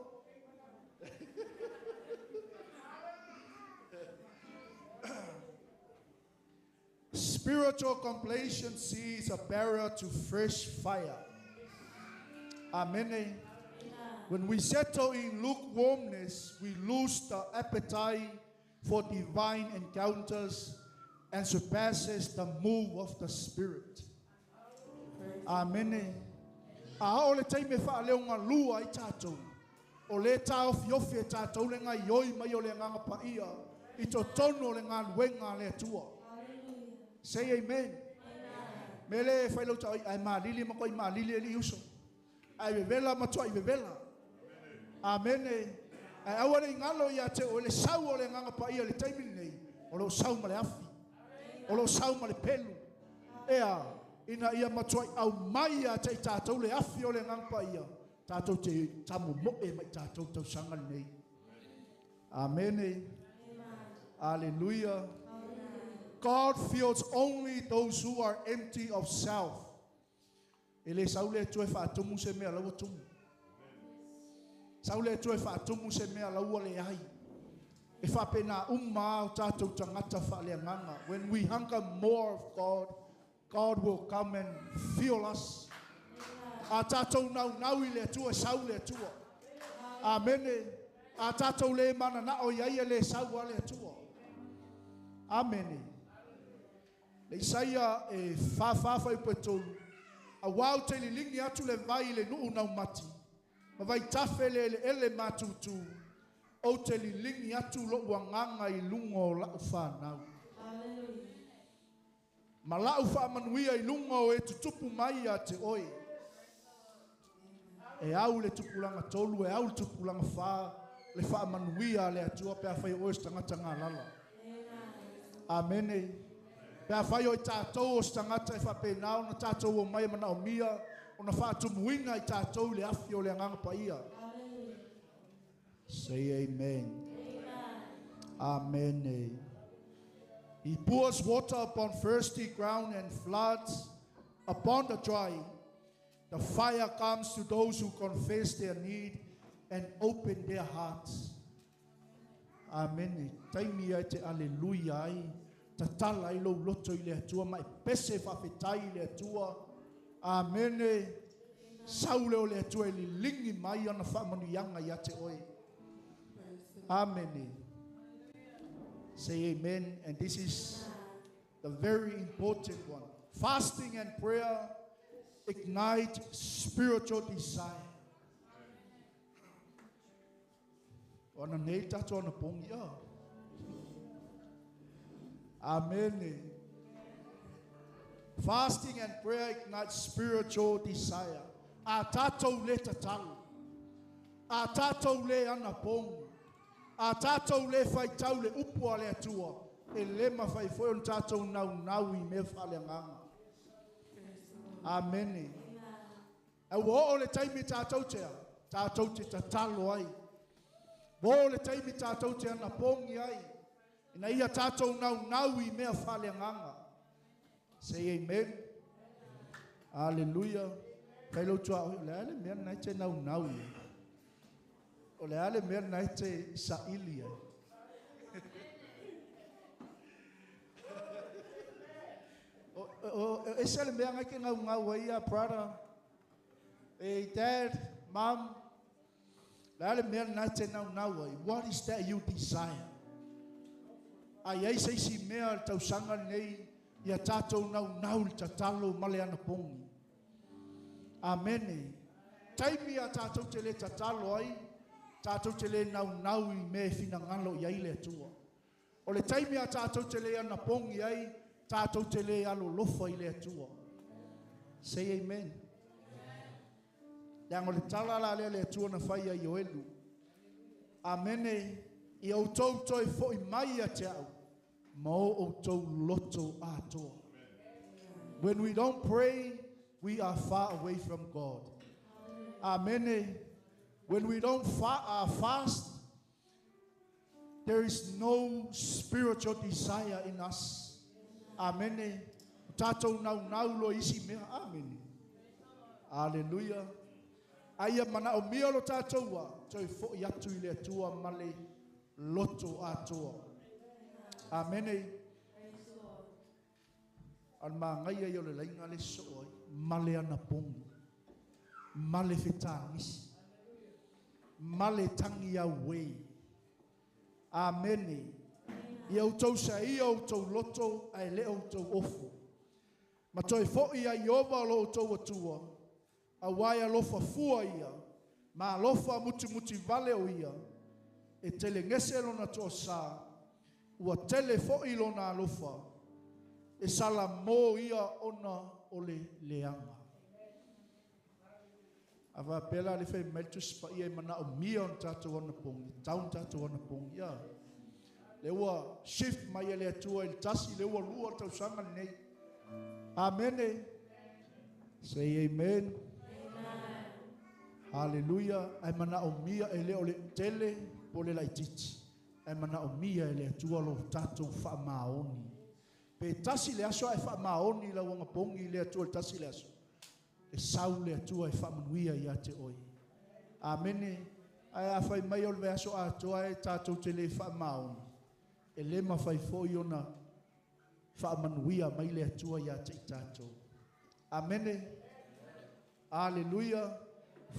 Spiritual complacency is a barrier to fresh fire. Amen. When we settle in lukewarmness, we lose the appetite for divine encounters and surpasses the move of the Spirit. Amen. A o le taime wha leo ngā lua i tātou. O le tā ofi ofi e tātou le ngā ioi mai o le ngā paia. I tō tono le ngā luenga le atua. Say amen. Me le whai lau tau ai malili ma koi malili e li uso. Ai vevela matua i vevela. Amen. Ai aua le ngalo ia te o le sau o le nganga paia le taimi nei. O lo sau ma le afi. O lo sau ma le pelu. Ea, ina ia matua au mai ia te i tātou le afi o le nganga paia. Tātou te tamu moe mai tātou tau sanga nei. Amen. Hallelujah. God feels only those who are empty of self. E le saule tue whaatumu se mea laua tumu. Saule tue whaatumu se mea laua le ai. E whapena umma o tātou tangata whaaleanganga. When we hunger more of God, God will come and fill us. A tātou nau nau i le atua, saule atua. Amene. A tātou le mana na o ia le sau a le atua. Amene. Le Isaia e whawhawhai petolu. A wau te lilingi atu le vai le nuu nau mati. Ma vai tafe le ele ele matutu. O te lilingi atu lo uanganga i lunga o lau whanau. Ma lau whaamanuia i lunga o e tutupu mai a te oe. E au le tupulanga tolu, e au le tupulanga wha, le whaamanuia le atua pe a whai oe stangata ngā lala. Amene. Pe a whai o i tātou o stangata e whapenau na tātou o mai mana o mia, o na whaatumuinga i tātou le afi o le anganga paia. Say amen. Amen. Amen. He pours water upon thirsty ground and floods upon the dry. The fire comes to those who confess their need and open their hearts. Amen. Taimi ai te alleluia ai. Tatala i lo loto i le atua mai pese whawhetai i le atua. Amen. Saule o le atua e lilingi mai ana whaamanuianga ia te oe. Amen. Say amen. And this is the very important one. Fasting and prayer ignite spiritual desire. Ona nei tātou ana pongi a. Amen. Fasting and prayer ignite spiritual desire. A tātou le tatalu. A tātou le ana pongi. A tātou le whaitau le upu a le atua. E le mawhai foi on tātou nau nau i me whale nganga. Amen. E wo o le taimi tātou tea. Tātou te tatalo ai. Wo o le taimi tātou te ana pongi ai. Ina ia tātou nau nau i mea whale nganga. Say amen. Hallelujah. Kai lau tua o le ale mea nai te nau nau i. O le ale mea nai te saili ai. O ese le mea ngai ke ngau ngau ai a brother. Hey dad, mom. Le ale mea nai te nau nau ai. What is that you desire? A i ai se isi mea le tausaga lenei ia tatou naunau le tatalo ma le anapogi. Amene. Taimi a tatou te le tatalo ai, tatou te le naunau i mea e finagalo i ai le Atua. O le taimi a tatou te le anapogi ai, tatou te le alolofa i le Atua. Say amen. Leaga o le tala la lea le Atua na fai ia Ioelu. Amene. Ia outou toe fo'i mai ia te au, ma o outou loto atoa. When we don't pray, we are far away from God. Amen. When we don't fast, there is no spiritual desire in us. Amen. Tatou naunau lo isi mea. Amen. Hallelujah. Aia manaomia lo tatou ua, toe fo'i atu i le Atua ma le loto atoa. Amene. Al mangaia i o le lainga le so ai, ma le anapogi, ma le fetagisi, ma le tagi auē. Amene. Ia outou saia outou loto ae le outou ofo. Ma toe fo'i ia Iova o lo outou Atua, auā e alofa fua ia, ma alofa mutimuti vale o ia, e telegese lona toasā, ua tele fo'i lona alofa, e salamō ia ona o le leaga. A faapea la le fai mai le Tusi Paia e manaomia ona tatou anapogi, tau ona tatou anapogi ia. Le ua shift mai e le Atua i le 1, le ua 2 tausaga lenei. Amene. Say amen. Hallelujah. Ai manaomia e le o le tele po le laititi. Ai manaomia e le Atua lo tatou faamaoni. Pe tasi le aso ai faamaoni la uanga pongi le Atua le tasi le aso. E sau le Atua e faamanuia ia te oe. Amene. Ai a fai mai o le aso atoa e tatou te le faamaoni. E le mafai foi ona faamanuia mai le Atua ia te i tatou. Amene. Hallelujah.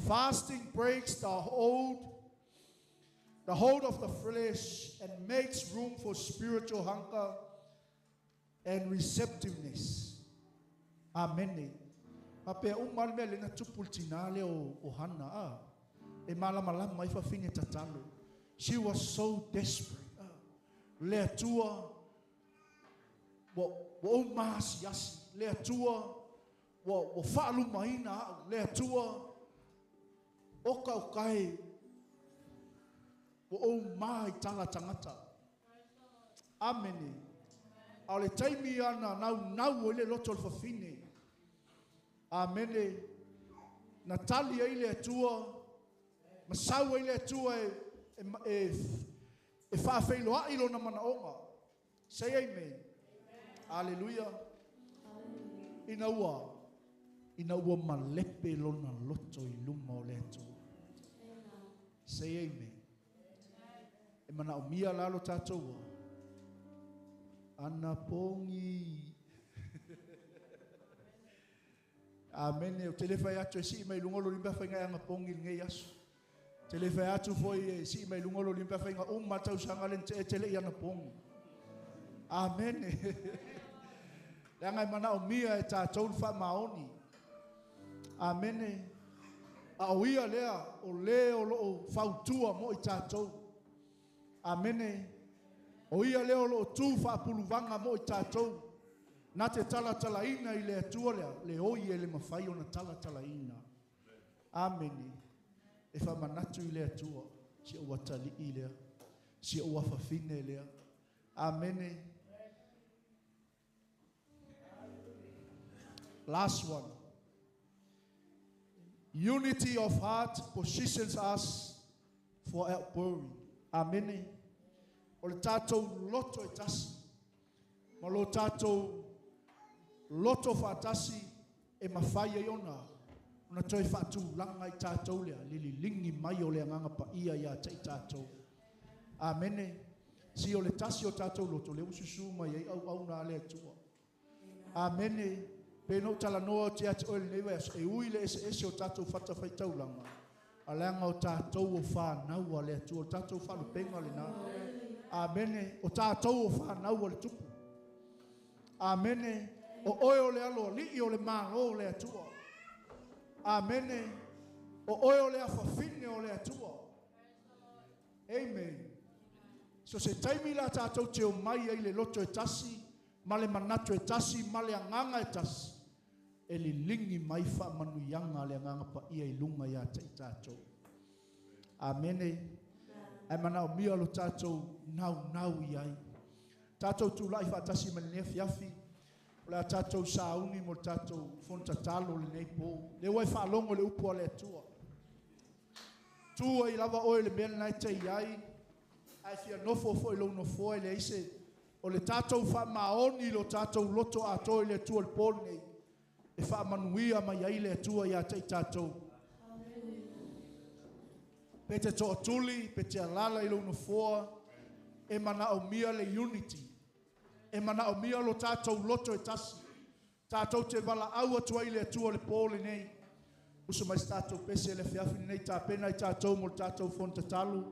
Fasting breaks the hold of the flesh and makes room for spiritual hunger and receptiveness. Amen. Ma pea uma le mea lena tupu le tina le o Hana. Ah. E malamalama mai fafine tatalo. She was so desperate. Ah. Le Atua wa o maasi asi. Le Atua wa faalumaina au. Le Atua o ka o kai wa o mai tala tangata. Amene. A le taimi ana nau nau o le loto o le fafine. Amene. Na tali ai le Atua, ma sau ai le Atua e faafeiloai lona manaoga. Say amen. Hallelujah. Ina ua malepe lona loto i luma o le Atua. Say amen. E manaomia la lo tatou ua. Anapogi. Amene. O te le fai atu e sii mai lunga lo limpa whainga e anapogi ngei aso. Te le fai atu foi e sii mai lunga lo limpa whainga uma tausaga le te tele i anapogi. Amene. Le anga e manaomia e tatou le faamaoni. Amene. A o ia lea o le o loo fautua mo i tatou. Amene. O ia lea o loo tu faapuluvaga mo i tatou. Na te talatalaina i le Atua lea, le oi e le mafai ona talatalaina. Amene. E faamanatu i le Atua, si ou atalii lea, si ou afafine lea. Amene. Last one. Unity of heart positions us for outpouring. Amene. O le tatou loto e tasi. Ma lo tatou loto faatasi e mafai ai ona ona toe faatulaga i tatou lea, lililingi mai o le agaga paia ia te i tatou. Amene. Si o le tasi o tatou loto, le ususu mai ai auauna a le Atua. Amene. Pe no talanoa o te ati oe lenei vai aso, e ui le ese ese o tatou fatafaitaulaga. A leaga o tatou o whānau a le Atua, o tatou whalupenga le nā. Amene. O tātou o whanau o le tupu. Amene. O oe o le alo alii o le malo o le atua. Amene. O oe o le afafine o le atua. Amen. So se taimi la tātou te o mai ai le loto e tasi, ma le manatu e tasi, ma le anganga e tasi, e lilingi mai wha manuianga le anganga pa ia i lunga ia te i tātou. Amene. Ai mana o mia lo tātou nau nau i ai. Tātou tūlai whaatasi ma le nea fiafi, o le a tātou sauni mo le tātou fonotatalo le nei pō. Le ua e whaalongo le upu a le atua. Tua i lava oe le mea lenai te i ai, ai fia nofo fo i lou nofoa i le aise, o le tātou whaamaoni lo tātou loto atoa i le atua le pō nei, e whaamanuia mai ai le atua ia te i tātou. Pe te toatuli, pe te alala i lou nofoa, e mana o mia le unity, e mana o mia lo tātou loto e tasi, tātou te wala au atua i le atua le pō le nei. Uso mai tātou pese le fiafi nei tā pena i tātou mo le tātou fonotatalo.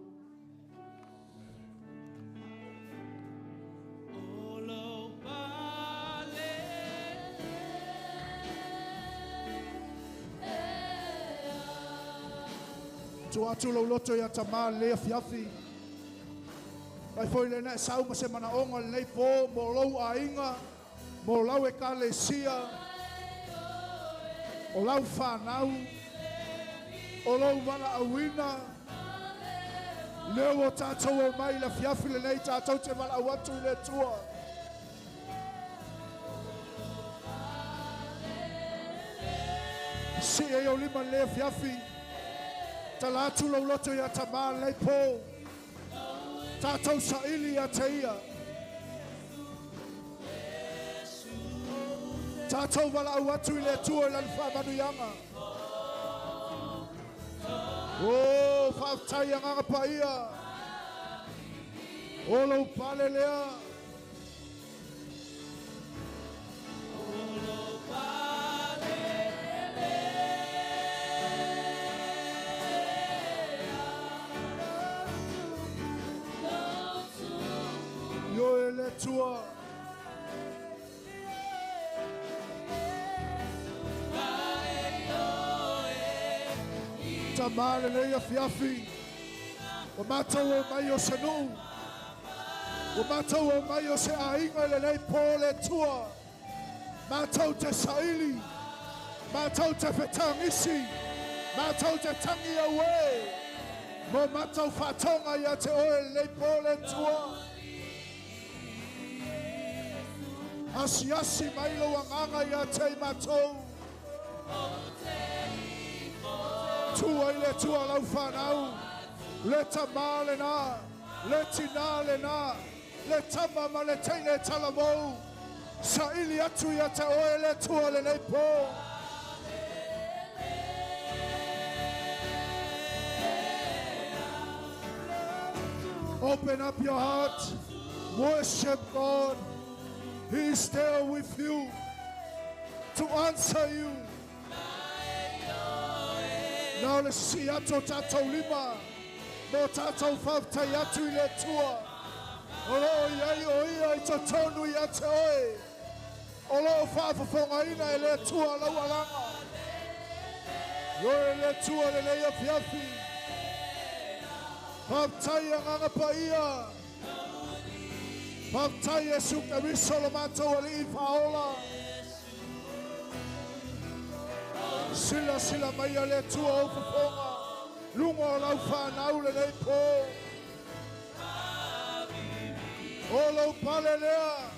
Tu atu lau loto ia tamā le fiafi. Mai foi le nei sau ma se mana onga le nei pō, mo lau ainga, mo lau e ka le sia, o lau whanau, o lau wala awina, leo o tātou o mai la fiafi le nei tātou te wala au atu i le tua. Si e o lima le fiafi, tala atu lau loto ia tamā lei pō, tātou saili ia te ia. Tātou wala au atu i le atua i lana whaamanuianga. O, whaaftai anganga paia. O lau pale lea. Yo e le atua. Tamā le lea fiafi. O mātou o mai o se nuu. O mātou o mai o se ainga le lei pō le tua. Mātou te saili. Mātou te whetangisi. Mātou te tangi aue. Mo mātou whatonga ia te oe le lei pō le tua. Asi asi mai lo anganga ia te mātou. Tua i le tua lau whanau, le tamā le nā, le tina le nā, le tama ma le teine talamou, saili atu ia te oe le tua le nei pō. Open up your heart, worship God. He is there with you to answer you. Nao le si ato tātou lima, mo tātou whaftai atu i le tua. O loo iai o ia i totonu ia te oe. O loo whaafafonga ina e le tua lau alanga. Yo e le tua le leia fiafi. Whaftai anganga paia. Whaftai e suka riso lo mātou ali i whaola. Sila sila mai a le tua o fafonga. Lunga o lau whanau le nei pō. O lau pale lea.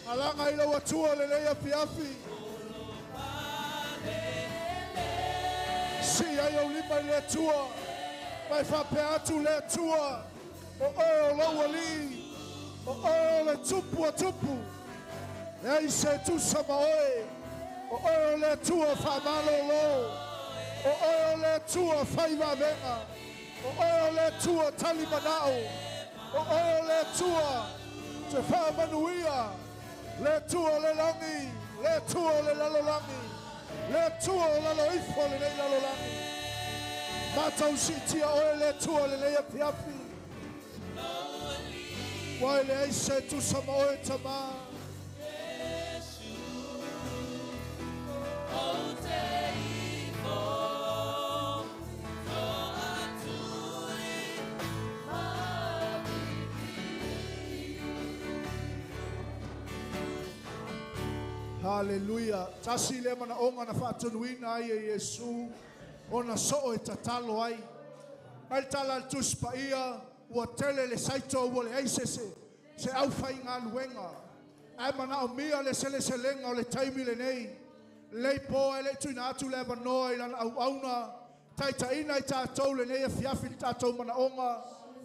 Alanga i lau atua le lea fiafi. Si ai au lima i le tua. Mai whapea atu le tua. O oe o lau ali. O oe o le tupu a tupu. Le ai se tusa ma oe. O oe o le tua whamalolo. O oe o le tua whaiwavenga. O oe o le tua talimanao. O oe o le tua te whaamanuia. Le tua le langi. Le tua le lalolangi. Le tua o lalo ifo le nei lalolangi. Mātou sitia oe le tua le lea piapi. Ua e leai se tusa ma oe Tamā. Haleluia. Tasi le manaoga na faatonuina ai e Iesu ona soo e tatalo ai. Mai le tala a le Tusi Paia, ua tele le saito ua leai se se aufaigaluega. Ae manaomia le seleselega o le taimi lenei. Lelei po ae le i tuuina atu le avanoa i lana auauna. Taitaiina i tatou lenei afiafi le tatou manaoga.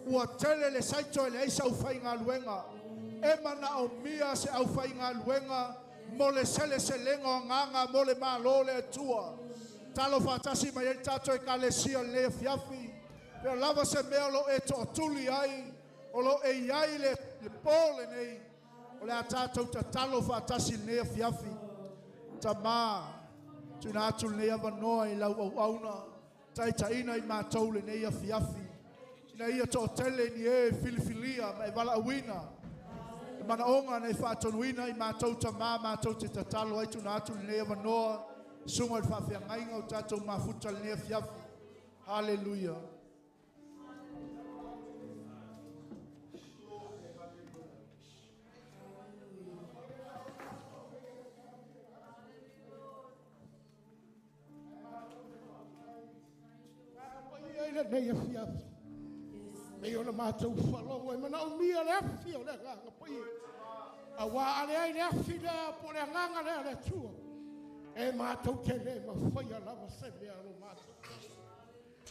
Ua tele le saito e leai se aufaigaluega. E manaomia se aufaigaluega mo le seleselega o agaga mo le Malo o le Atua. Talo faatasi mai ai le tatou Ekalesia i lenei afiafi. Pea lava se mea o lo o e toatuli ai, o lo o e i ai le po lenei, o le a tatou tatalo faatasi i lenei afiafi. Tamā, tuuina atu lenei avanoa i lau auauna, taitaiina i matou lenei afiafi, ina ia toatele ni e filifilia ma e valaauina. Le manaoga na e faatonuina i matou tamā matou te tatalo ai tuuina atu lenei avanoa, susuga i le faafeagaiga o tatou mafuta lenei afiafi. Haleluia. Paia i lenei afiafi. Pei ona matou faalogo e manaomia le afi o le agaga paia. Auā a leai le afi lea po o le agaga lea o le Atua, e matou te le mafaia lava se mea lo matou.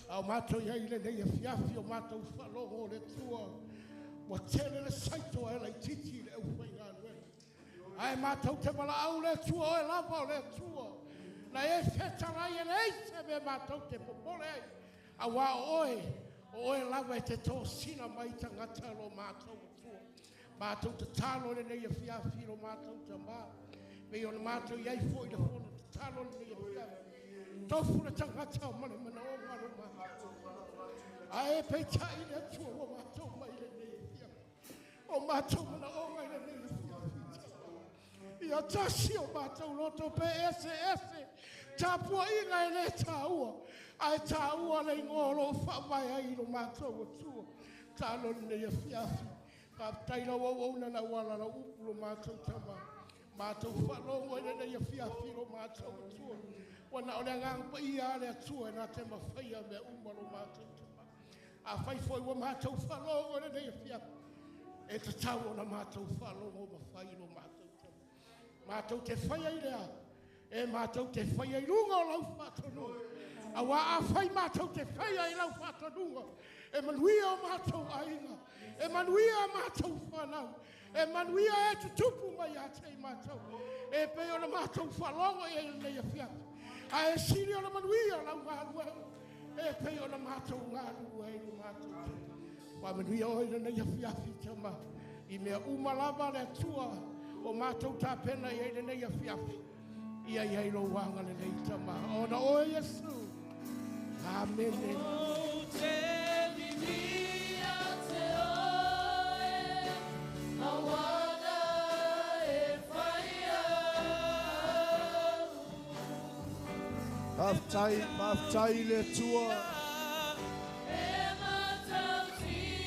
A o matou i ai i lenei afiafi o matou faalogo o le Atua, ua tele le saito ae laitiiti le aufaigaluega. Ae matou te valaau le Atua, oe lava o le Atua. Na e fetalai e leai se mea matou te popole ai. Auā o oe, o oe lava e te tosina mai tagata lo matou Atua. Matou tatalo i lenei afiafi lo matou tamā. Pei ona matou i ai foi le fono tatalo lenei afiafi. Tofu le tagata ma le manaoga lo matou. Ae peitai le Atua ua matou mai lenei afiafi. O matou manaoga i lenei afiafi. Ia tasi o matou loto pe ese ese. Tapuaiga e le tāua. Ae tāua le igoa o lo o faavae ai i lo matou Atua. Talo lenei afiafi. Faafetai lau auauna na ua ala lau upu lo matou tama. Matou faalogo i lenei afiafi lo matou Atua. Ua na o le agaga paia a le Atua e na te mafaia mea uma lo matou tama. Afai foi ua matou faalogo i lenei afiafi, e tatau ona matou faalogo ma fai lo matou tama. Matou te faia i lea, e matou te faia i luga o lau faatonuga. Auā afai matou te faia i lau faatonuga, e manuia o matou aiga, e manuia a matou fanau, e manuia e tutupu mai ia te i matou. E pei ona matou faalogo i ai lenei afiafi. Ae sili ona manuia lau galuega, e pei ona matou galulue ai lo matou tama. Faamanuia oe i lenei afiafi tama. I mea uma lava le Atua o matou tapena i ai lenei afiafi. Ia i ai lou agalelei tama. Ona oe Iesu. Amene. O te vivia te oe, awana e whaia. Faafetai, faafetai i le Atua. E matautia,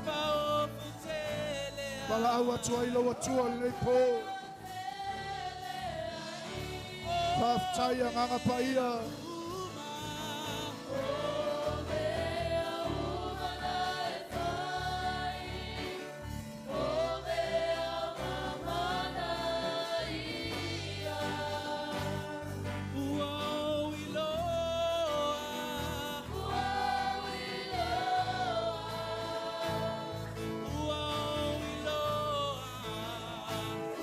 paofutele Valaau atu ai lau Atua lenei po. Faafetai agaga paia. O mea uma na e fai, o mea mamana ia. Ua iloa, ua iloa, ua iloa,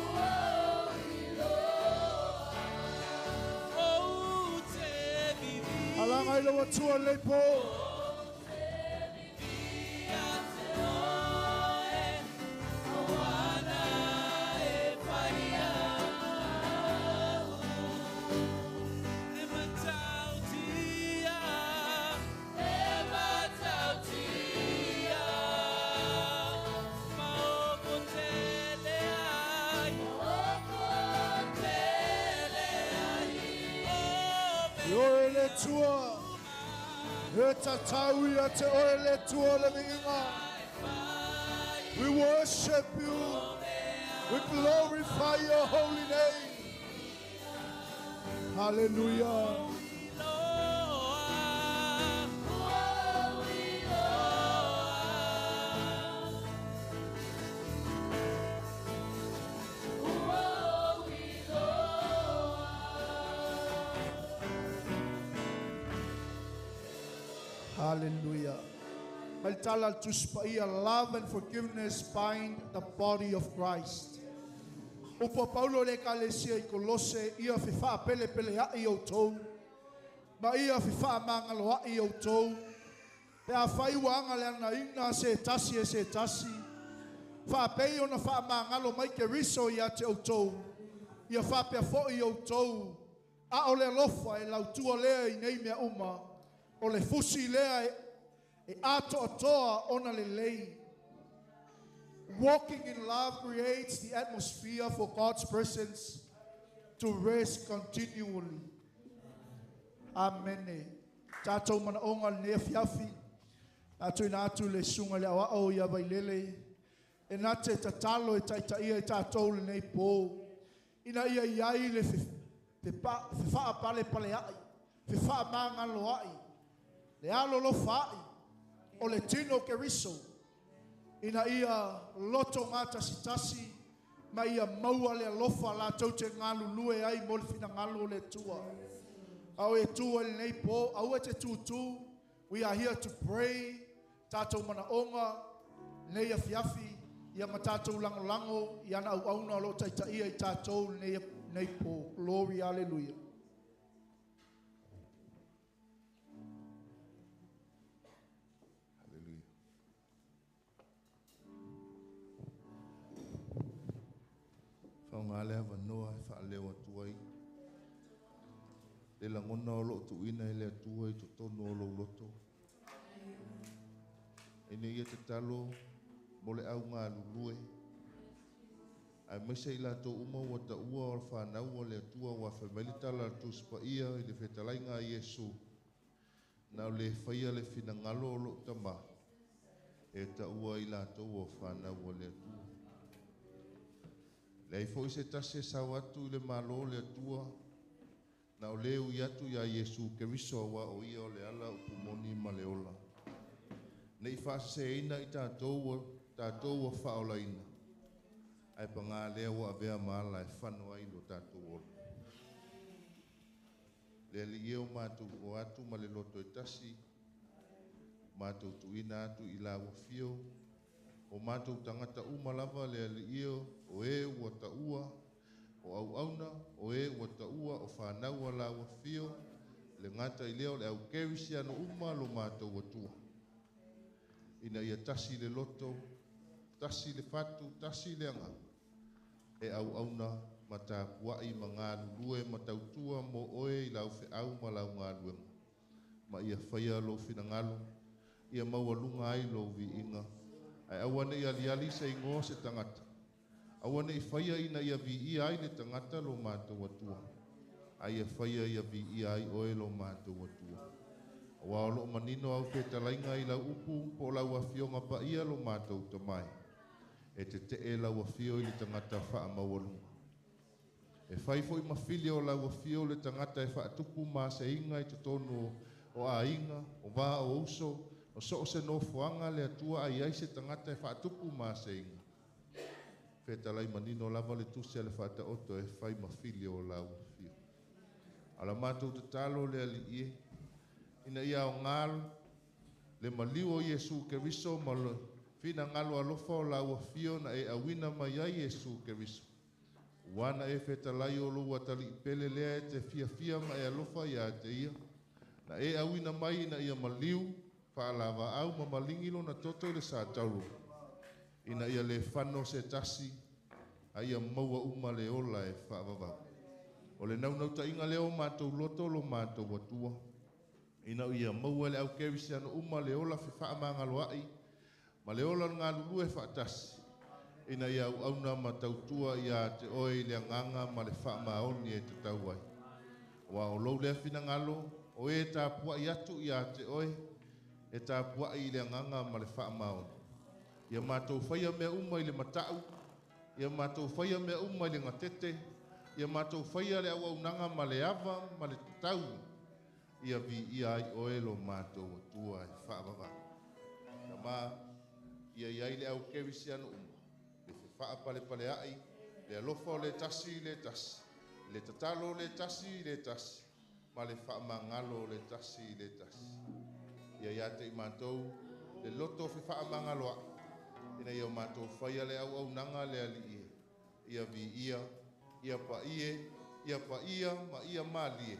ua iloa. O te vivi. Alaga i lau Atua lenei po. Ia te oe, awana e whaia. E matautia, e matautia. Atua. E tatau ia te oe le Atua le viiga. We worship you. We glorify your holy name. Hallelujah. Hallelujah. Maltala tuspaia, love and forgiveness bind the body of Christ. Upo Paulo le kalesia i Kolose, ia fifa pele pele ai o tau. Ma ia fifa mangalo ai o tau. Pe a whai wanga le ana ina se tasi e se tasi. Wha pei ona wha mangalo mai ke riso ia te o tau. Ia wha pea fo i o tau. A o le alofa e lautua lea i nei mea uma. O le fusi lea e ato atoa ona le lei. Walking in love creates the atmosphere for God's presence to rest continually. Amen. Tātou mana onga le fiafi. Atu ina atu le sunga le awa o ia vailele. E nā te tatalo e taitaia e tātou le nei pō. Ina ia iai le fe pale pale ai. Fe wha mangalo ai. Le alo lo whai. O le tino ke riso. Ina ia loto ngā tasi tasi. Ma ia maua le alofa la tau te ngalu lue ai mo le whina ngalo le tua. Au e tua le nei pō. Au e te tūtū. We are here to pray. Tātou mana onga. Nei afiafi. Ia ma tātou lango lango. Ia na au auna lo taitaia i tātou nei pō. Glory, hallelujah. Hallelujah. Whaonga lea wanoa e whaaleo atu ai. Le langona o loo tuina e le atua i totono o lauloto. E nei e te talo mo le au ngā lulue. Ai maise i lātou uma ua taua o le whanau o le atua ua whemaili tala tuspa ia i le whetalainga a Iesu. Nā o le whaia le whinangalo o loo tama. E taua i lātou o whanau o le atua. Le ai foi se tasi e sau atu i le malo le atua. Na o leu i atu ia Iesu Keriso awa o ia o le ala o pumoni ma le ola. Nei whaseseina i tātou o whaolaina. Ai pa ngā lea ua avea maala e whano ai lo tātou ola. Le ali eo mātou o atu ma le loto e tasi. Mātou tuina atu i la ua whio. O mātou tangata uma lava le ali eo o e ua taua. O au auna, o e ua taua, o whanau la ua whio. Le ngata i leo le au kerisi ano uma lo mātou atua. Ina ia tasi le loto, tasi le fatu, tasi le anga. E au auna mata puai ma ngā lulue ma tautua mo oe i lau wheau ma lau ngā luenga. Ma ia whaia lo whinangalo, ia maua lunga ai lo viinga. Ai awane i aliali se ingoa se tangata. Awane i whaia ina ia viia ai le tangata lo mātou atua. Ai ia whaia ia viia ai oe lo mātou atua. Awa o loo manino au whetalainga i lau upu po lau awhionga pa ia lo mātou tamai. E te te e lau awhio i le tangata wha maualunga. E whai foi mawhili o lau awhio le tangata e whaatupu mā se inga i totonu o a inga, o vā o uso, o so o se nofoanga le atua ai ai se tangata e whaatupu mā se inga. Whetalai manino lava le tusi a le whataoto e whai mawhili o lau awhio. Ala mātou te talo le ali ie, ina ia o ngalo, le maliu o Iesu Keriso ma le whina ngalo alofa o lau awhio na e awina mai ai Iesu Keriso. Wana e whetalai o lua tali pele lea e te fia fia ma e alofa ia te ia. Na e awina mai ina ia maliu, whaalava au ma malingilo na toto i le sa tauro. Ina ia le whano se tasi, a ia maua uma le ola e whaavavau. O le naunauta inga leo mātou loto lo mātou atua. Ina ia maua le au kerisi ano uma le ola fe whaamangalo ai, ma le ola ngā lulue whaatasi. Ina ia au auna ma tautua ia te oe i le anganga ma le whaamaoni e te tau ai. Wa o lou lea whinangalo, O e tapua'i atu ia te oe, e tapua'i i le agaga ma le faamaoni. Ia matou faia mea uma i le mata'u, ia matou faia mea uma i le gatete, ia matou faia le auaunaga ma le ava ma le tatau, ia viia ai oe lo matou Atua e faavavau. Tamā, ia iai le au kerisiano uma, le fefaapalepalea'i, le alofa o le tasi i le tasi, le tatalo o le tasi i le tasi, ma le faamagalo o le tasi i le tasi. Ia ia te i matou, le loto fefaamagaloa'i, ina ia o matou faia le auaunaga le Alii e, ia viia, ia paie, ia paia ma ia malie,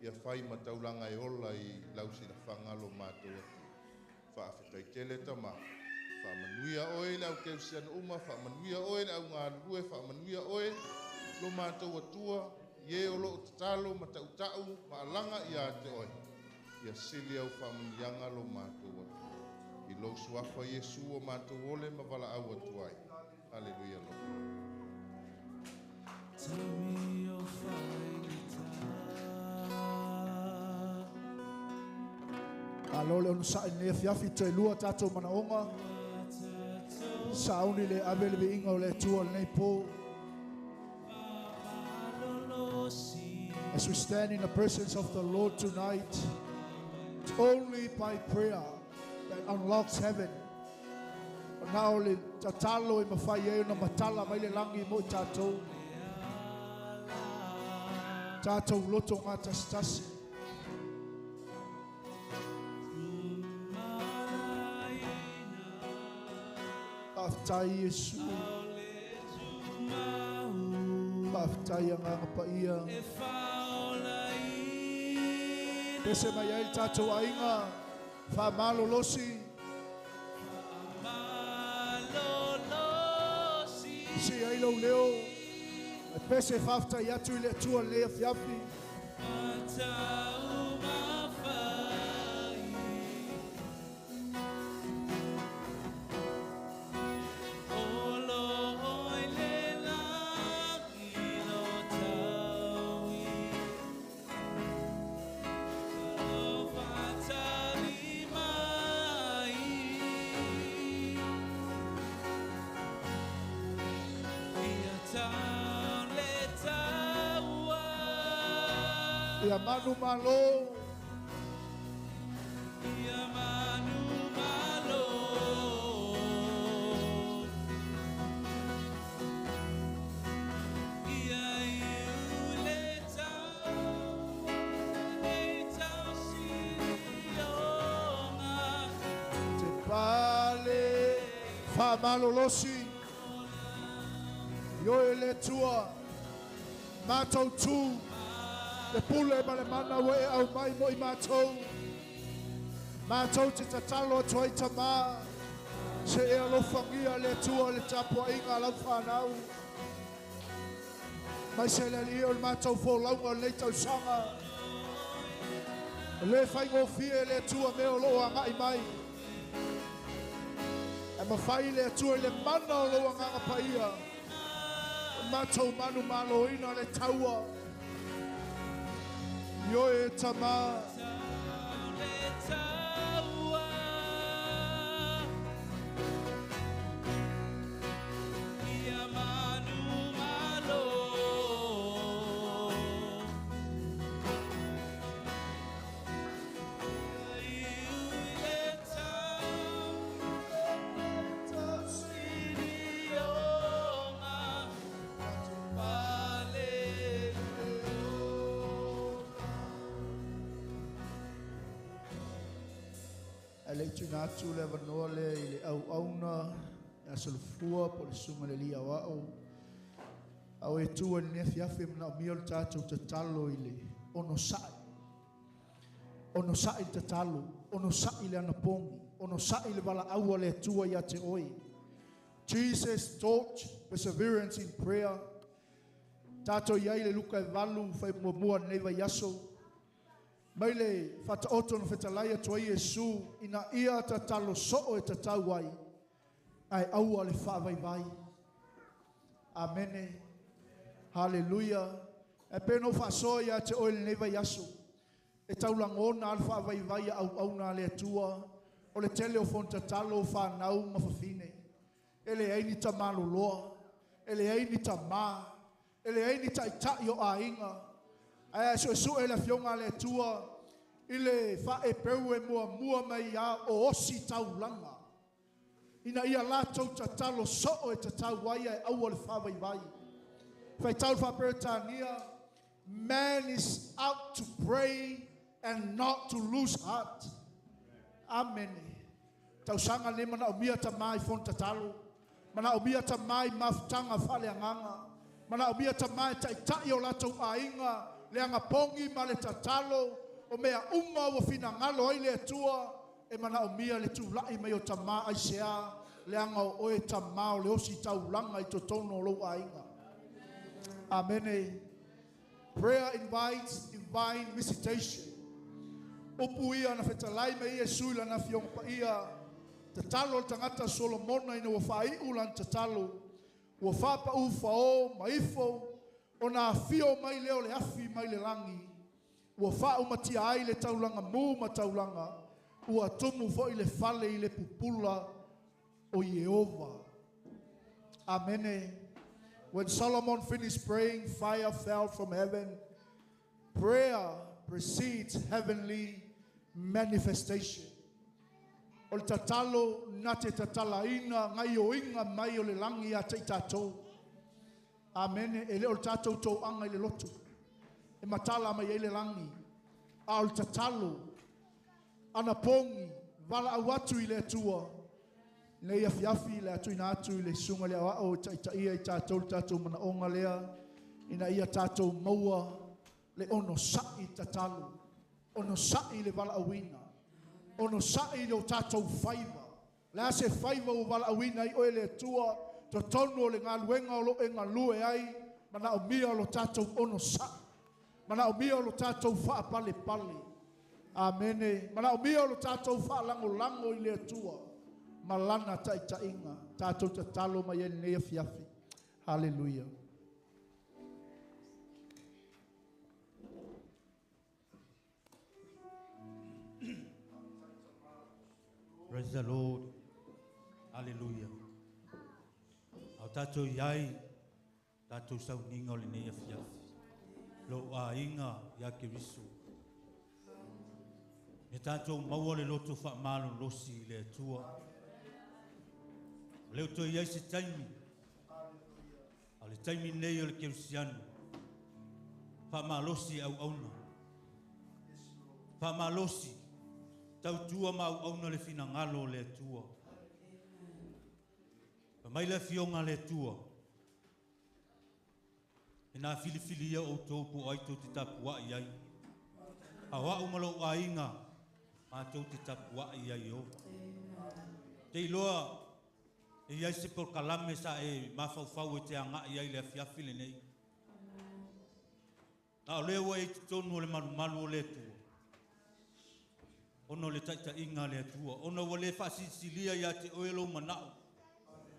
ia fai ma taulaga e ola i lau silafaga lo matou Atua. Faafetai tele Tamā. Faamanuia oe i le au kerisiano uma, faamanuia oe le au galulue, faamanuia oe lo matou Atua, i e o loo tatalo ma tautau ma alaga ia te oe. Ia sili au faamanuiaga lo matou Atua. I lou suafa Iesu o matou ole ma valaau atu ai. Haleluia Lord. Taimi o faigata. Malo le onosa'i i lenei afiafi toe lua tatou manaoga. Sauni le ave le viiga o le Atua i lenei po. As we stand in the presence of the Lord tonight, it's only by prayer that unlocks heaven. O na o le tatalo e mafai ai ona matala mai le lagi mo i tatou. Tatou loto gatasitasi. Faafetai Iesu. Faafetai Agaga Paia. Pese mai ai le tatou aiga faamalolosi. Si ai lou leo. E pese faafetai atu i le Atua i lenei afiafi. Ia manu malo. Ia manu malo. Ia iu le tau, e tau silionga. Te pale faamalolosi. Ioe le Atua. Matou tu. Le pule ma le mana ua e aumai mo i matou. Matou te tatalo atu ai Tamā. Se e alofagia le Atua le tapuaiga a lau fanau. Mai se le Alii o le matou folauga o lenei tausaga. O le faigofie le Atua mea o loo agai mai. E mafai le Atua i le mana o lou Agaga Paia. O matou manu maloina le taua. Ioe Tamā. Ia manu malo. Ia iu le tau, silionga, pale. Ae le i tuuina atu le avanoa lea i le auauna ia Solofua po o le susuga i le Alii Aoao. A o e tu ai i lenei afiafi e manaomia o le tatou tatalo i le onosa'i. Onosa'i le tatalo, onosa'i le anapogi, onosa'i le valaau a le Atua ia te oe. Jesus taught perseverance in prayer. Tatou i ai le Luka e 8 fai muamua lenei vaiaso. Mai le faataoto na fetalai atu ai Iesu ina ia tatalo soo e tatau ai, ae aua le faavaivai. Amene. Haleluia. E pei ona ou faasoa ia te oe lenei vaiaso. E taulagona a le faavaivai a auauna a le Atua, o le tele o fonotatalo o fanau ma fafine. E leai ni tamaloloa, e leai ni tamā, e leai ni taitai o aiga. Ae a suesue le afioga a le Atua i le faaepeu e muamua mai ia o osi taulaga, ina ia latou tatalo soo e tatau ai ae aua le faavaivai. Faitau le faaperetania, man is out to pray and not to lose heart. Amene. Tausaga le manaomia tamā i fonotatalo, manaomia tamā i mafutaga faaleagaga, manaomia tamā e taitai o latou aiga, le agapogi ma le tatalo, o mea uma ua finagalo ai le Atua, e manaomia le tula'i mai o tamā aisea, leaga o oe tamā o le osi taulaga i totonu o lou aiga. Amene. Prayer invites divine visitation. Upu ia na fetalai mai Iesu i lana afioga paia, tatalo le tagata Solomona ina ua faai'u lana tatalo, ua faapa'u fao ma ifo, ona afio mai lea o le afi mai le lagi, ua faaumatia ai le taulaga mu ma taulaga, ua tumu foi le fale i le pupula o Ieova. Amene. When Solomon finished praying, fire fell from heaven. Prayer precedes heavenly manifestation. O le tatalo na te tatalaina gaioiga mai o le lagi ia te i tatou. Amene. E le o le tatou touaga i le loto e matala mai ai le lagi, a o le tatalo anapogi valaau atu i le Atua. Nei afiafi le atuina atu i le susuga le aoao e taitaia i tatou le tatou manaoga lea, ina ia tatou maua le onosa'i tatalo, onosa'i le valaauina, onosa'i le o tatou faiva. Le a se faiva ua valaauina ai oe le Atua, totonu o le galuega o lo e galue ai, manaomia lo tatou onosa'i, manaomia lo tatou faapalepale. Amene. Manaomia lo tatou faalagolago i le Atua ma lana taitaiga. Tatou tatalo mai ai lenei afiafi. Haleluia. Praise the Lord. Hallelujah. Au tātou iai, tātou sauniga o lenei afiafi. Lo aiga ia Keriso. Me tātou maua le loto whaamalolosi i le Atua. O leo toi ai se taimi. A le taimi nei o le Kerisiano. Whaamalosi au auna. Whaamalosi. Tautua ma au auna le finagalo o le Atua. Pa mai le fionga le Atua. E nā filifili ia o tō po ai tō te tapua i ai. A wau malo ainga ma tō te tapua i ai o. Te iloa e iai se por kalame sa e mafaufau e te anga i ai le afiafi le nei. A o lea e te tonu o le malumalu o le Atua. Ono le taitainga le Atua. Ono ua le faasisilia ia te oe lou manao.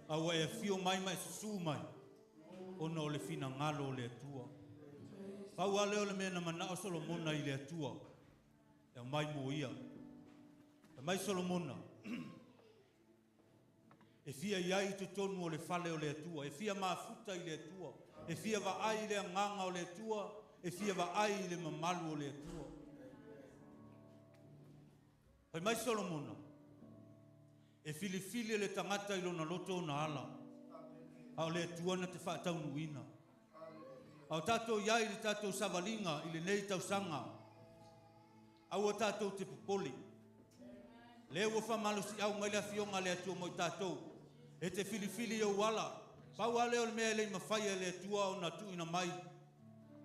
A ua e afio mai ma e susu mai. Ono o le finagalo o le Atua. Pau a leo le mea na manao Solomona i le Atua. E mai mo ia. E mai Solomona. E fia iai te tonu o le fale o le Atua. E fia mafuta i le Atua. E fia vaai i le anganga o le Atua. E fia vaai i le mamalu o le Atua. Pai mai Solomona. E filifili le tangata i lona loto o na ala. A o le Atua na te faataunuina. A o tātou iai le tātou savalinga i le nei tausaga. Aua tātou te popole. Le ua whamalosi au mai le afionga le Atua mo i tātou. E te filifili o ala. Pau a leo le mea le mawhai e le Atua o na tuina mai.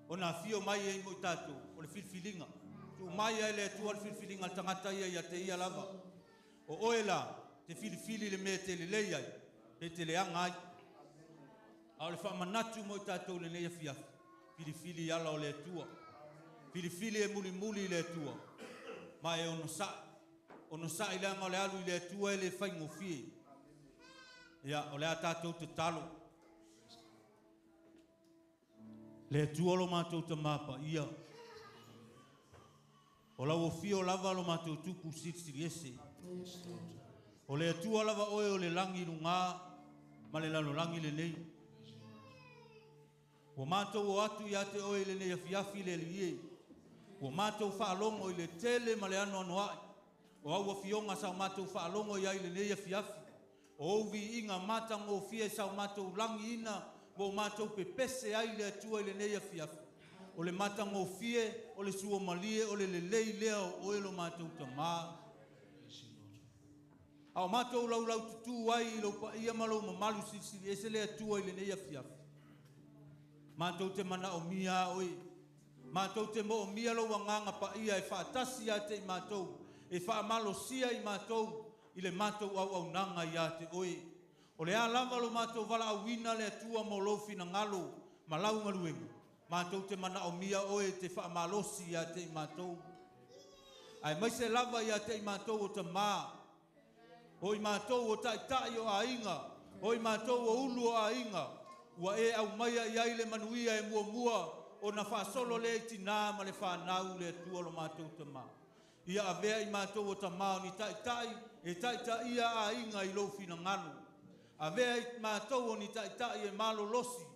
O na fio mai e mo i tātou. O le filifilinga. Tu mai e le Atua le filifilinga le tangata ia ia te ia lava. O oe la te filifili le mea te lelei ai. Pe te leanga ai. A o le whaamanatu mo i tātou le nei afiafi. Filifili ala o le Atua. Filifili e mulimuli le Atua. Ma e ono sa'i. Ono sa'i leanga o le alu i le Atua e le whaingofie. Ia, o le a tātou te talo. Le Atua lo mātou te mapa ia. O lau ofio lava lo matou tupu silisili ese. O le Atua lava oe o le lagi i lugā ma le lalolagi lenei. Ua matou o atu ia te oe i lenei afiafi le Alii e. Ua matou faalogo i le tele ma le anoanoai o au afioga sa o matou faalogo i ai i lenei afiafi. O ou viiga matagofie sa o matou lagiina ma o matou pepese ai le Atua i lenei afiafi. O le matagofie, o le suamalie, o le lelei lea o oe lo matou Tamā. A o matou laulaututū ai i lou paia ma lou mamalu silisili ese le Atua i lenei afiafi. Matou te manaomia a oe. Matou te moomia lou agaga paia e faatasi ia te i matou, e faamalosia i matou i le matou auaunaga ia te oe. O le a lava lo matou valaauina le Atua mo lou finagalo ma lau galuega, matou te manaomia oe e te faamalosi ia te i matou. Aemaise lava ia te i matou o tamā, o i matou o taitai o aiga, o i matou o ulu o aiga, ua e aumaia i ai le manuia e muamua ona faasolo lea i tinā ma le fanau le Atua lo matou Tamā. Ia avea i matou o tamā o ni taitai e taitaia aiga i lou finagalo. Avea i matou o ni taitai e malolosi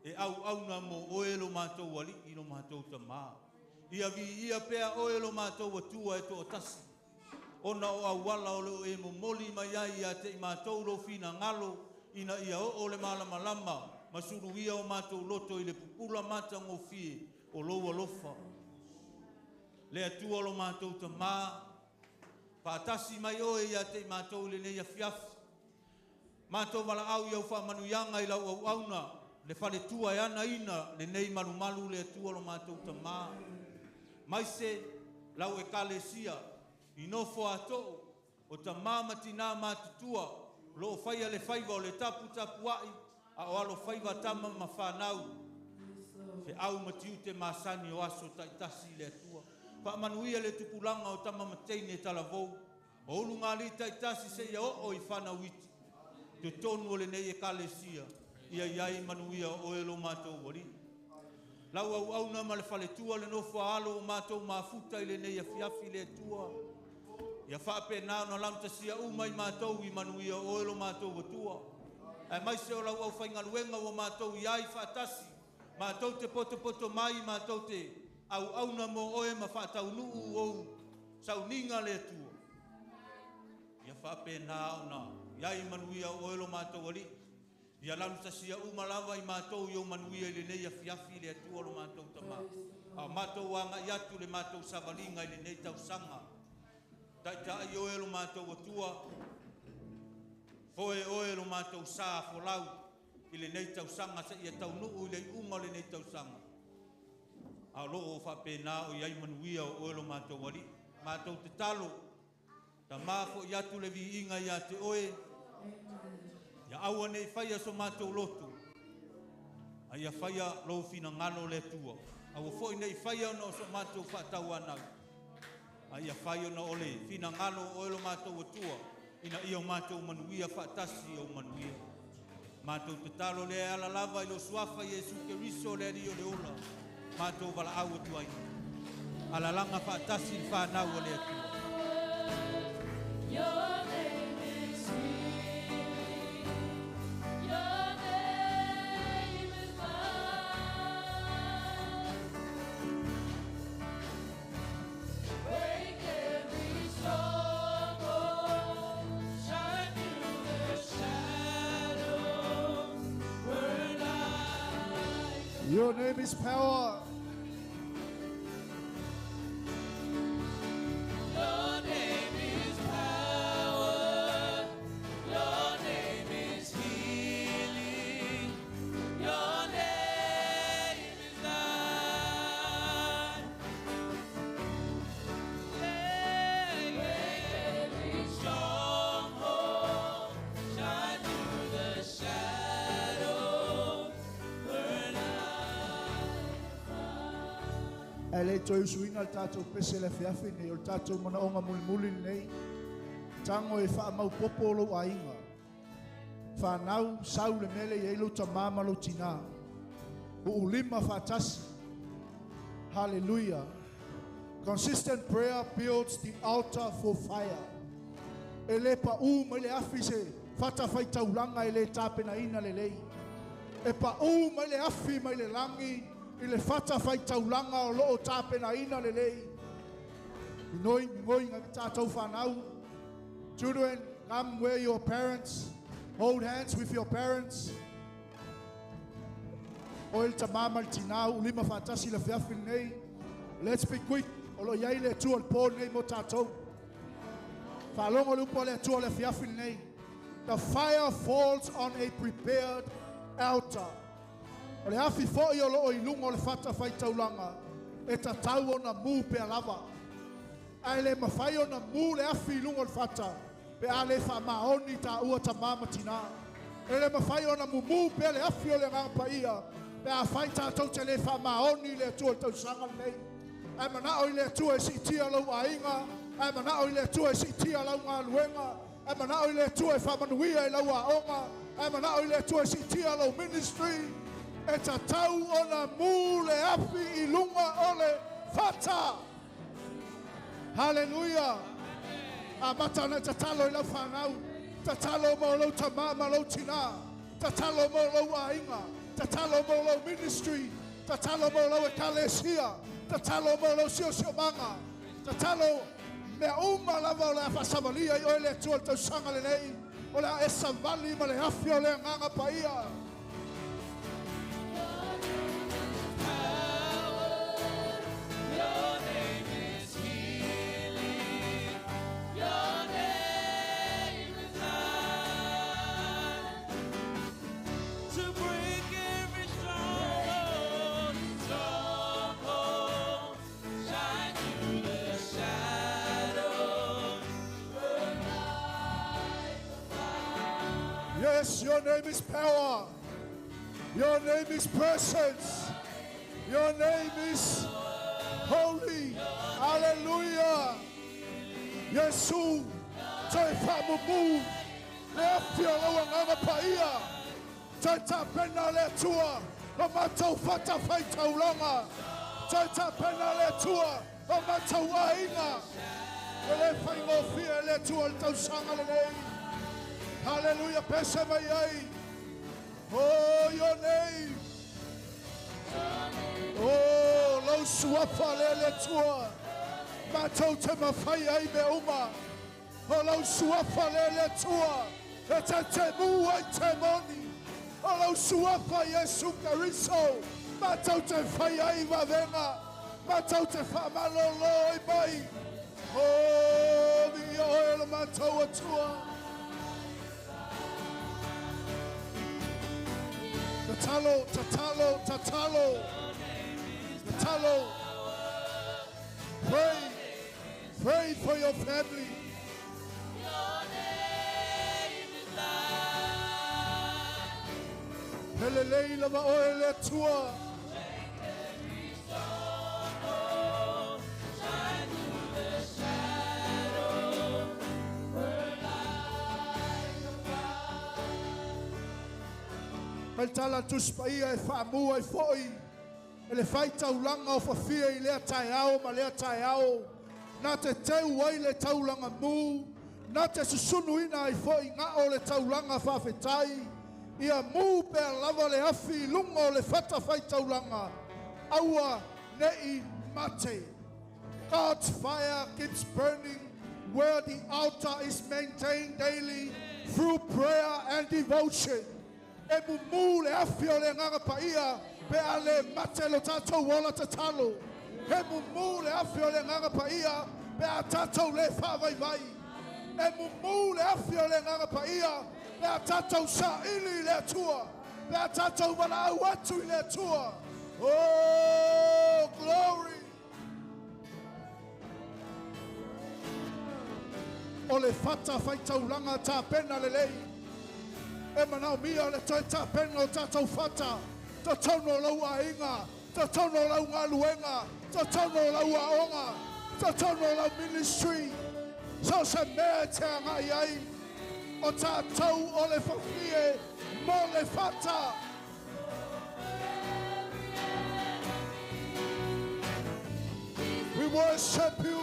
e auauna mo oe lo matou Alii lo matou Tamā. Ia viia pea oe lo matou Atua e toatasi, ona o auala o loo e momoli mai ai ia te i matou lou finagalo ina ia oo le malamalama ma suluia o matou loto i le pupula matagofie o lou alofa. Le Atua lo matou Tamā, faatasi mai oe ia te i matou i lenei afiafi. Matou valaau i au faamanuiaga i lau auauna, le faletua e anaina lenei malumalu le Atua lo matou Tamā. Maise lau ekalesia, i nofo a too, o tamā ma tinā matutua, lo o faia le faiva o le taputapuai, a o alo faiva tama ma whanau. Fe au ma tiute masani o aso taitasi le Atua. Faamanuia le tupulaga o tama ma teine talavou. O ulu ngali taitasi se ia oo i whanau iti. Te tonu o lenei ekalesia, ia iai manuia o oe lo matou Alii. Lau auauna ma le faletua le nofo a alo o matou mafuta i lenei afiafi le Atua. Ia faapena ona lautasia uma i matou i manuia o oe lo matou Atua. Aemaise o lau aufaigaluega ua matou iai faatasi, matou te potopoto mai, matou te auauna mo oe ma faataunuu ou sauniga le Atua. Ia faapena ona iai manuia o oe lo matou Alii. Ia lautasia uma lava i matou i ou manuia i lenei afiafi le Atua lo matou Tamā. A o matou agai atu le matou savaliga i lenei tausaga. Taitai oe lo matou Atua, foe oe lo matou sa folau i lenei tausaga sa ia taunuu i le iuga o lenei tausaga. A o loo o faapena o iai manuia o oe lo matou Alii. Matou te talo, tamā fo'i atu le viiga ia te oe, ia aua nei faia so matou loto, a ia faia lou finagalo le Atua. Aua foi nei faia ona o so matou faatauanau, a ia fai ona o le finagalo o oe lo matou Atua, ina ia o matou manuia faatasi o manuia. Matou te talo lea e ala lava i lo suafa Iesu Keriso le Alii o le ola, matou valaau atu ai. Alalaga faatasi le whanau o le Atua. Your name is healing. Your name is life. Break every stronghold. Shine through the shadows. Burn like Your name is power. Your name is power. Your name is healing. Your name is life. Break every stronghold. Shine through the shadows. Burn like E le toe usuina le tatou pese le afiafi nei o le tatou manaoga mulimuli lenei. Tago e faamaupopo o lou aiga. Whanau, sau le mele i ai lou tamā ma lou tinā. Uulima faatasi. Hallelujah. Consistent prayer builds the altar for fire. E le pa u mai le afi se fata whai taulanga e le tāpena ina le lei. E pa u mai le afi mai le langi i le fata whai taulanga o loo tāpena ina le lei. Minoi, mingoi ngā tātou whanau. Children, come where your parents. Hold hands with your parents. O el tamama le tinau, ulima whatasi le fiafi nei. Let's be quick. O lo iai le atua le pō nei mo tātou. Whalongo le upo le atua le fiafi nei. The fire falls on a prepared altar. O le afi fo i o lo o ilunga o le fata whai taulanga. E tatau o na mū pe alava. Ai le mawhai o na mū le afi ilunga o le fata. Pe a le wha maoni ta ua ta mama tina. E le mawhai o na mumu pe le afi o le ngā ia. Pe a whai tātou te le wha maoni le atua le tausanga nei. Ai mana o i le atua e si tia lau ainga. Ai mana o i le atua e si tia lau ngā luenga. Ai mana o i le atua e whamanuia i lau aonga. Ai mana o i le atua e si tia lau ministry. E tatau o na mū le afi i lunga o le fata. Hallelujah. A mata na tatalo i lau whanau. Tatalo mo lau tamama lau tina. Tatalo mo lau ainga. Tatalo mo lau ministry. Tatalo mo lau ekalesia. Tatalo mo lau sio manga. Tatalo mea uma lava o le awhasamalia i oe le atua le tausanga le nei. O le a esa vali ma le afi o le anganga paia. Your name is healing. Your name is life. To break every stronghold, stronghold, shine through the shadows. Yes, your name is power. Your name is presence. Your name is holy. Hallelujah. Yesu, toi whamumu. Le afi o lau anganga paia. Toi tāpena le atua. O mātou whata whai taulanga. Toi tāpena le atua. O mātou ainga. E le whai ngōwhia e le atua le tausanga le nei. Hallelujah. Pese mai ai. Oh, your name. Oh, lau suafa le le atua. Mātou te mawhai ai me uma. O lau suafa le le atua. E te te mua i te moni. O lau suafa Yesu Kariso. Mātou te whai ai wawenga. Mātou te whamalolo i mai. Oh, mi oe le mātou atua. Tatalo, tatalo, tatalo. Tatalo. Pray. Pray for your family. Your name is life. Helelei lava oe le atua. Shine through the shadows. Burn like a fire. Mai tala tuspaia e whaamua i foi. E le whai taulanga o whawhia i lea taeao ma lea taeao. Nā te teu ai le taulanga mū. Nā te susunu ina i foi ngā o le taulanga whawhetai. Ia mū pea lava le afi i lunga o le whata whai taulanga. Aua nei mate. God's fire keeps burning where the altar is maintained daily through prayer and devotion. E mumu le afi o le nganga paia pe a le mate lo tātou ola tatalo. E mumu le afi o le nganga paia pe a tātou le whāwaivai. E mumu le afi o le nganga paia pe a tātou sa'ili i le atua. Pe a tātou walaau atu i le atua. Oh, glory! O le fata whai taulanga tā pena le lei. E manao mia le toi tā pena o tātou fata. Ta tauno lau ainga. Ta tauno lau ngā luenga. Ta tauno lau aonga. Ta tauno lau ministry. So se mea te anga i ai. O tātou o le whawhie mo le fata. We worship you.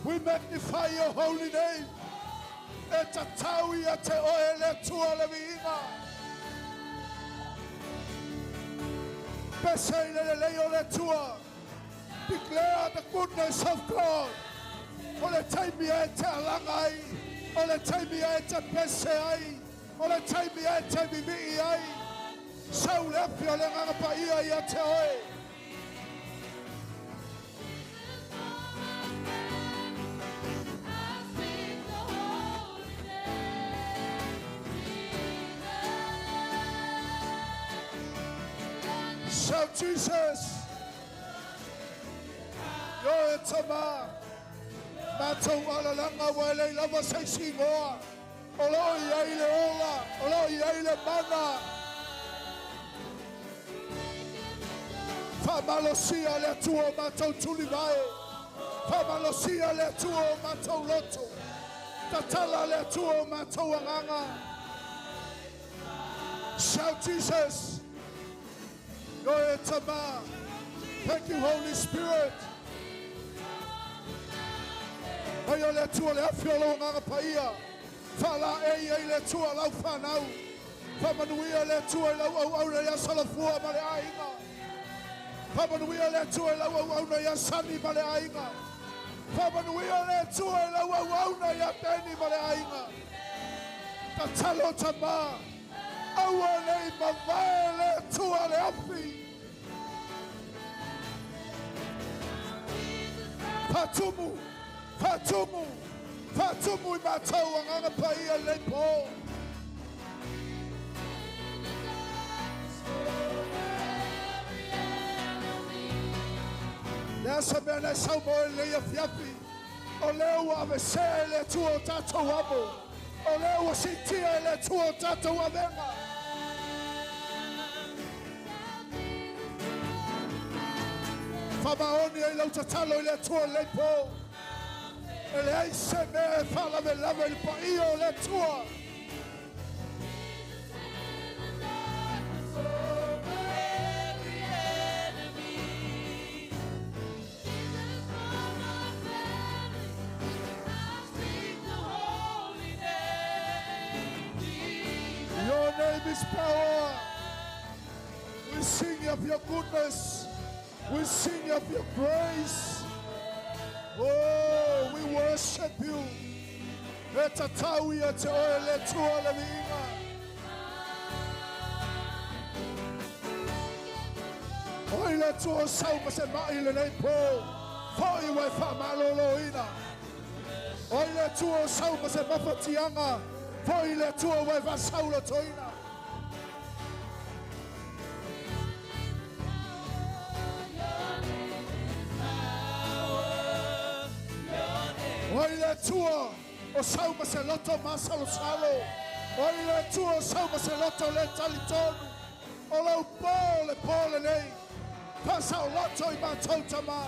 We magnify your holy name. E tatau ia te oe le Atua le viiga. Pese i le lelei o le Atua. Declare the goodness of God. O le taimi e te alaga ai. O le taimi e te pese ai. O le taimi e te vivii ai. Sau le afi o le Agaga Paia ia te oe. Shout Jesus. Yo e tama. Mātou alalanga wa lei lava sei singoa. O lo i ai le ola. O lo i ai le mana. Whamalosia le Atua o mātou tulivae. Whamalosia le Atua o mātou loto. Tatala le Atua o mātou anganga. Shout Jesus. Yo e tama. Thank you, Holy Spirit. Ai o le Atua le afi o lo nganga paia. Whala e ia i le Atua lau whanau. Whamanuia le Atua i lau au au na ia salafua ma le aiga. Whamanuia le Atua i lau au au na ia sani ma le aiga. Whamanuia le Atua i lau au au na ia teni ma le aiga. Tatalo tama. Aua nei mavae le Atua le afi. Whatumu, whatumu, whatumu i mātou anganga paia lei pō. Le asa mea nei sau mo e lei afiafi. O lea ua avesea e le Atua o tātou amo. O lea ua sitia e le Atua o tātou avenga. Whamaoni ai lau tatalo i le Atua lei pō. E le ai se mea e whalave lave i le paia o le Atua. Your name is power. We sing of your goodness. We sing of your grace. Oh, we worship you. E tatau ia te oe le Atua le viiga. Oi le Atua o sau ma se mai le nei pō. Foi wa e whamalolo ina. Oi le Atua o sau ma se mafatianga. Foi le Atua wa e whasaula toina. Oi le Atua o sau ma se loto masalo salo. Oi le Atua o sau ma se loto le talitonu. O lau pō le pō le nei. Pasao loto i mātou tama.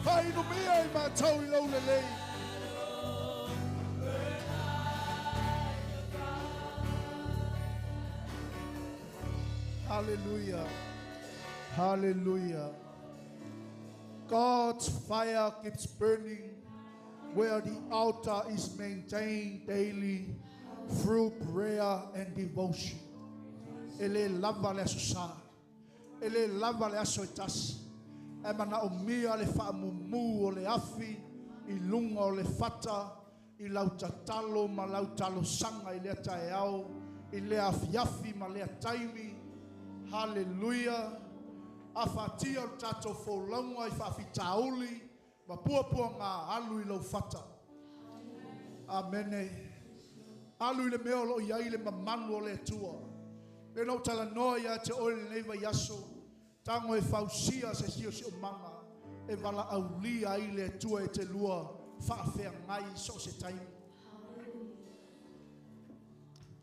Whainumia i mātou i lau le lei. Hallelujah. Hallelujah. God's fire keeps burning where the altar is maintained daily through prayer and devotion. E le lava le aso sa. E le lava le aso e tasi. E mana o mia le whaamumu o le afi, i lunga o le fata, i lau tatalo ma lau talo sanga i lea tae au, i lea afiafi ma lea taimi. Hallelujah. A whatia o tātou fōlaunga i whaafitauli, ma puapua ngā alu i lau fata. Amene. Alu i le mea o lo iai le mamanu o le Atua. Me nau tala noa ia te oe le nei vai aso, tango e fausia se sio si o manga, e wala aulia i le Atua e te lua, whaafea ngai so se taimi.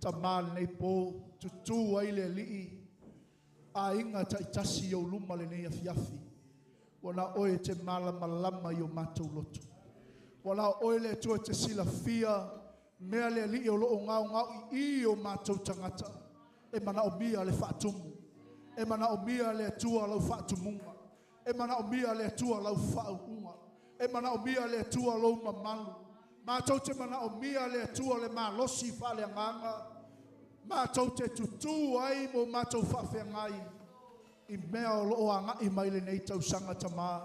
Ta maa nei pō, tutu ai le alii, a inga taitasi i o luma le nei afiafi. Wala oe te malamalama i o mātou loto. Wala oe le Atua te silafia, mea le alii o loo ngau ngau i o mātou tangata. E mana o mia le whaatumu. E mana o mia le Atua lau whaatumunga. E manaomia le Atua lau faauuga. E manaomia le Atua lou mamalu. Matou te manaomia le Atua le malosi faaleagaga. Matou te tutū ai mo matou faafeagai i mea o loo agai mai lenei tausaga tamā.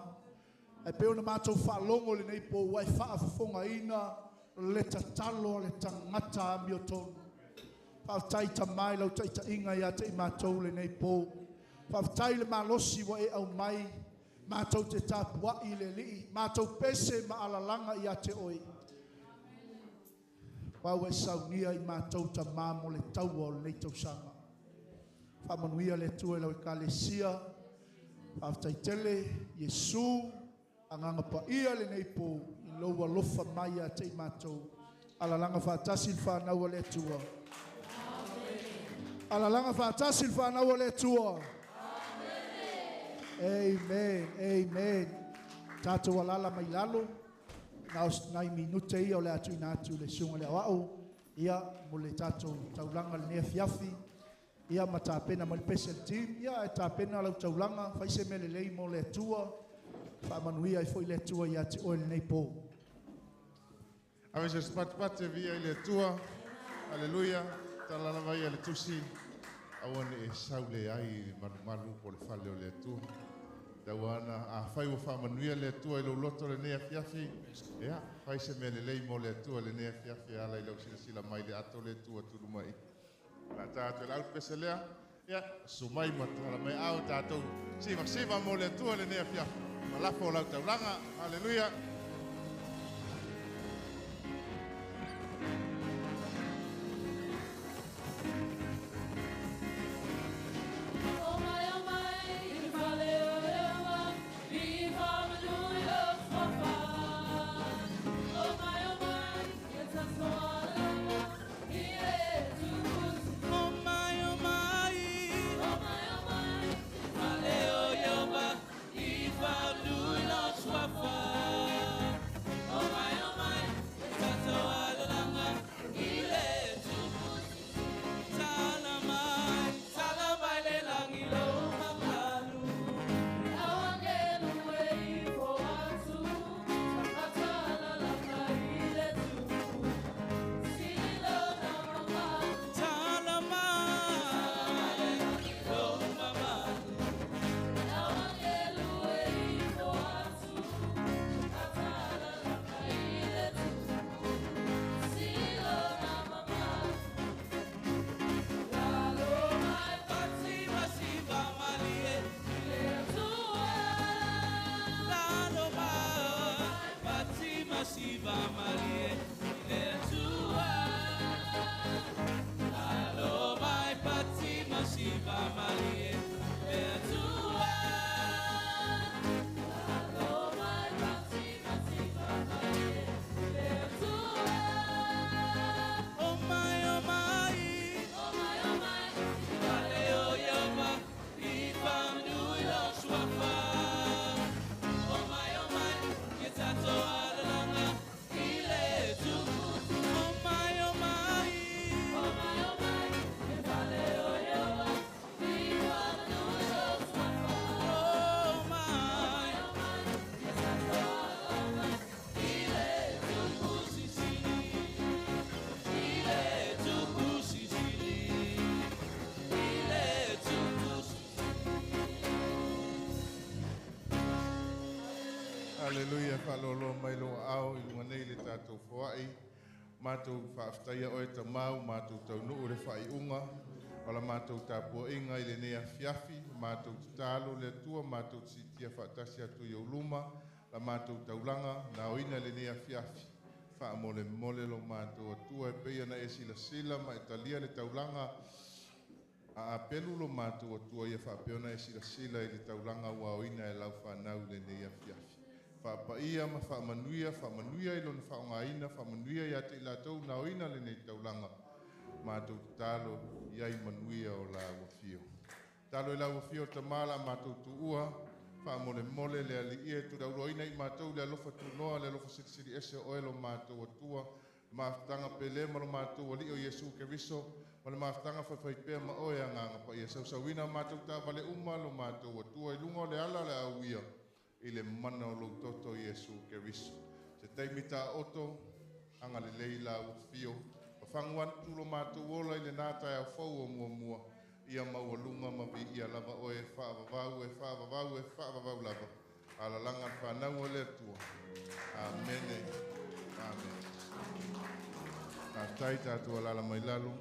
Ae pei ona matou faalogo i lenei po ua e faafofogaina le tatalo a le tagata amiotonu. Faafetai tamā i lau taitaiga ia te i matou lenei po. Faafetai le malosi ua e aumai matou te tapuai i le Alii, matou pese ma alalaga ia te oe. Ua ua e saunia i matou tamā mo le taua o lenei tausaga. Faamanuia le Atua i lau Ekalesia. Faafetai tele Iesu, agaga paia lenei po i lou alofa mai ia te i matou. Alalaga faatasi le whanau o le Atua. Alalaga faatasi le whanau o le Atua. Amen. Amen. Tātou alala mai lalo. Na os nai minute ia o le atu ina atu le sunga le au. Ia mo le tātou taulanga le nea fiafi. Ia ma tāpena mai le pese le team. Ia e tāpena lau taulanga. Whaise me le lei mo le Atua. Whaamanuia i fo i le Atua ia te oe lenei pō. Ave se patipati via i le Atua. Aleluia. Tala ia le tusi. Aua ne e saule ai i le malumalu po le fale o le Atua. Tauana a fai ua faamanuia le Atua i lou loto lenei afiafi. Ia, fai se mea lelei mo le Atua lenei afiafi ala i lau silasila mai le ato le Atua tulumai. La tātou le au pese lea. Ia, sumai ma tala mai au tātou. Siva siva mo le Atua lenei afiafi. Malafo lau taulaga. Haleluia. Oh my, oh my, fale o Yeova, i faanui lo suafa. Oh my, oh my, tatou alalaga i le tupu. Tala mai, tala mai le lagi lou mamalu. Tala mai lou mamalu. Fatima siva malie, lalo mai. Fatima siva malie, le Atua. Lalo mai, Fatima siva malie, le Atua. Oh my, oh my, fale o Yeova, i faanui lo suafa. Oh my, oh my, ia tatou alalaga i le tupu. Oh my, oh my, oh my, i le tupu sisili, i le tupu sisili, i le tupu sisili. Haleluia, whaalolo mai lo au i lunga nei le tātou foai. Mātou whaaftaia oe ta mau, mātou taunuu le whaiunga. Wala mātou tāpuainga i le nea fiafi, mātou tatalo le Atua, mātou sitia whaatasi atu i uluma, la mātou taulanga, nā oina le nea fiafi. Whaamole mole lo mātou atua e peia na e sila sila ma e talia le taulanga. A apelu lo mātou atua ia whaapeona e sila sila i le taulanga ua oina e lau whanau le nea fiafi. Whaapaia ma whaamanuia, whaamanuia i lona whaongaina, whaamanuia ia te i lātou nā oina le nei taulanga. Mātou tatalo iai manuia o la wafio. Talo i la wafio tamala mātou tuua, whaamolemole le ali ia tu dauroina i mātou le alofa tunoa, le alofa silisili ese o elo mātou atua. Mafutaga pele ma lo matou Alii o Iesu Keriso, ma le mafutaga faifaipea ma oe Agaga Paia. Sausauina matou taavale uma lo matou Atua i luga o le ala o le auia i le mana o lou toto Iesu Keriso. Se taimi taoto, agalelei la ua fio, fafagu atu lo matou ola i lenā taeao fou o muamua, ia maualuga ma viia lava oe e faavavau, e faavavau, e faavavau lava. Alalaga le fanau o le Atua. Amene. Amene. Faafetai tatou alala mai lalo.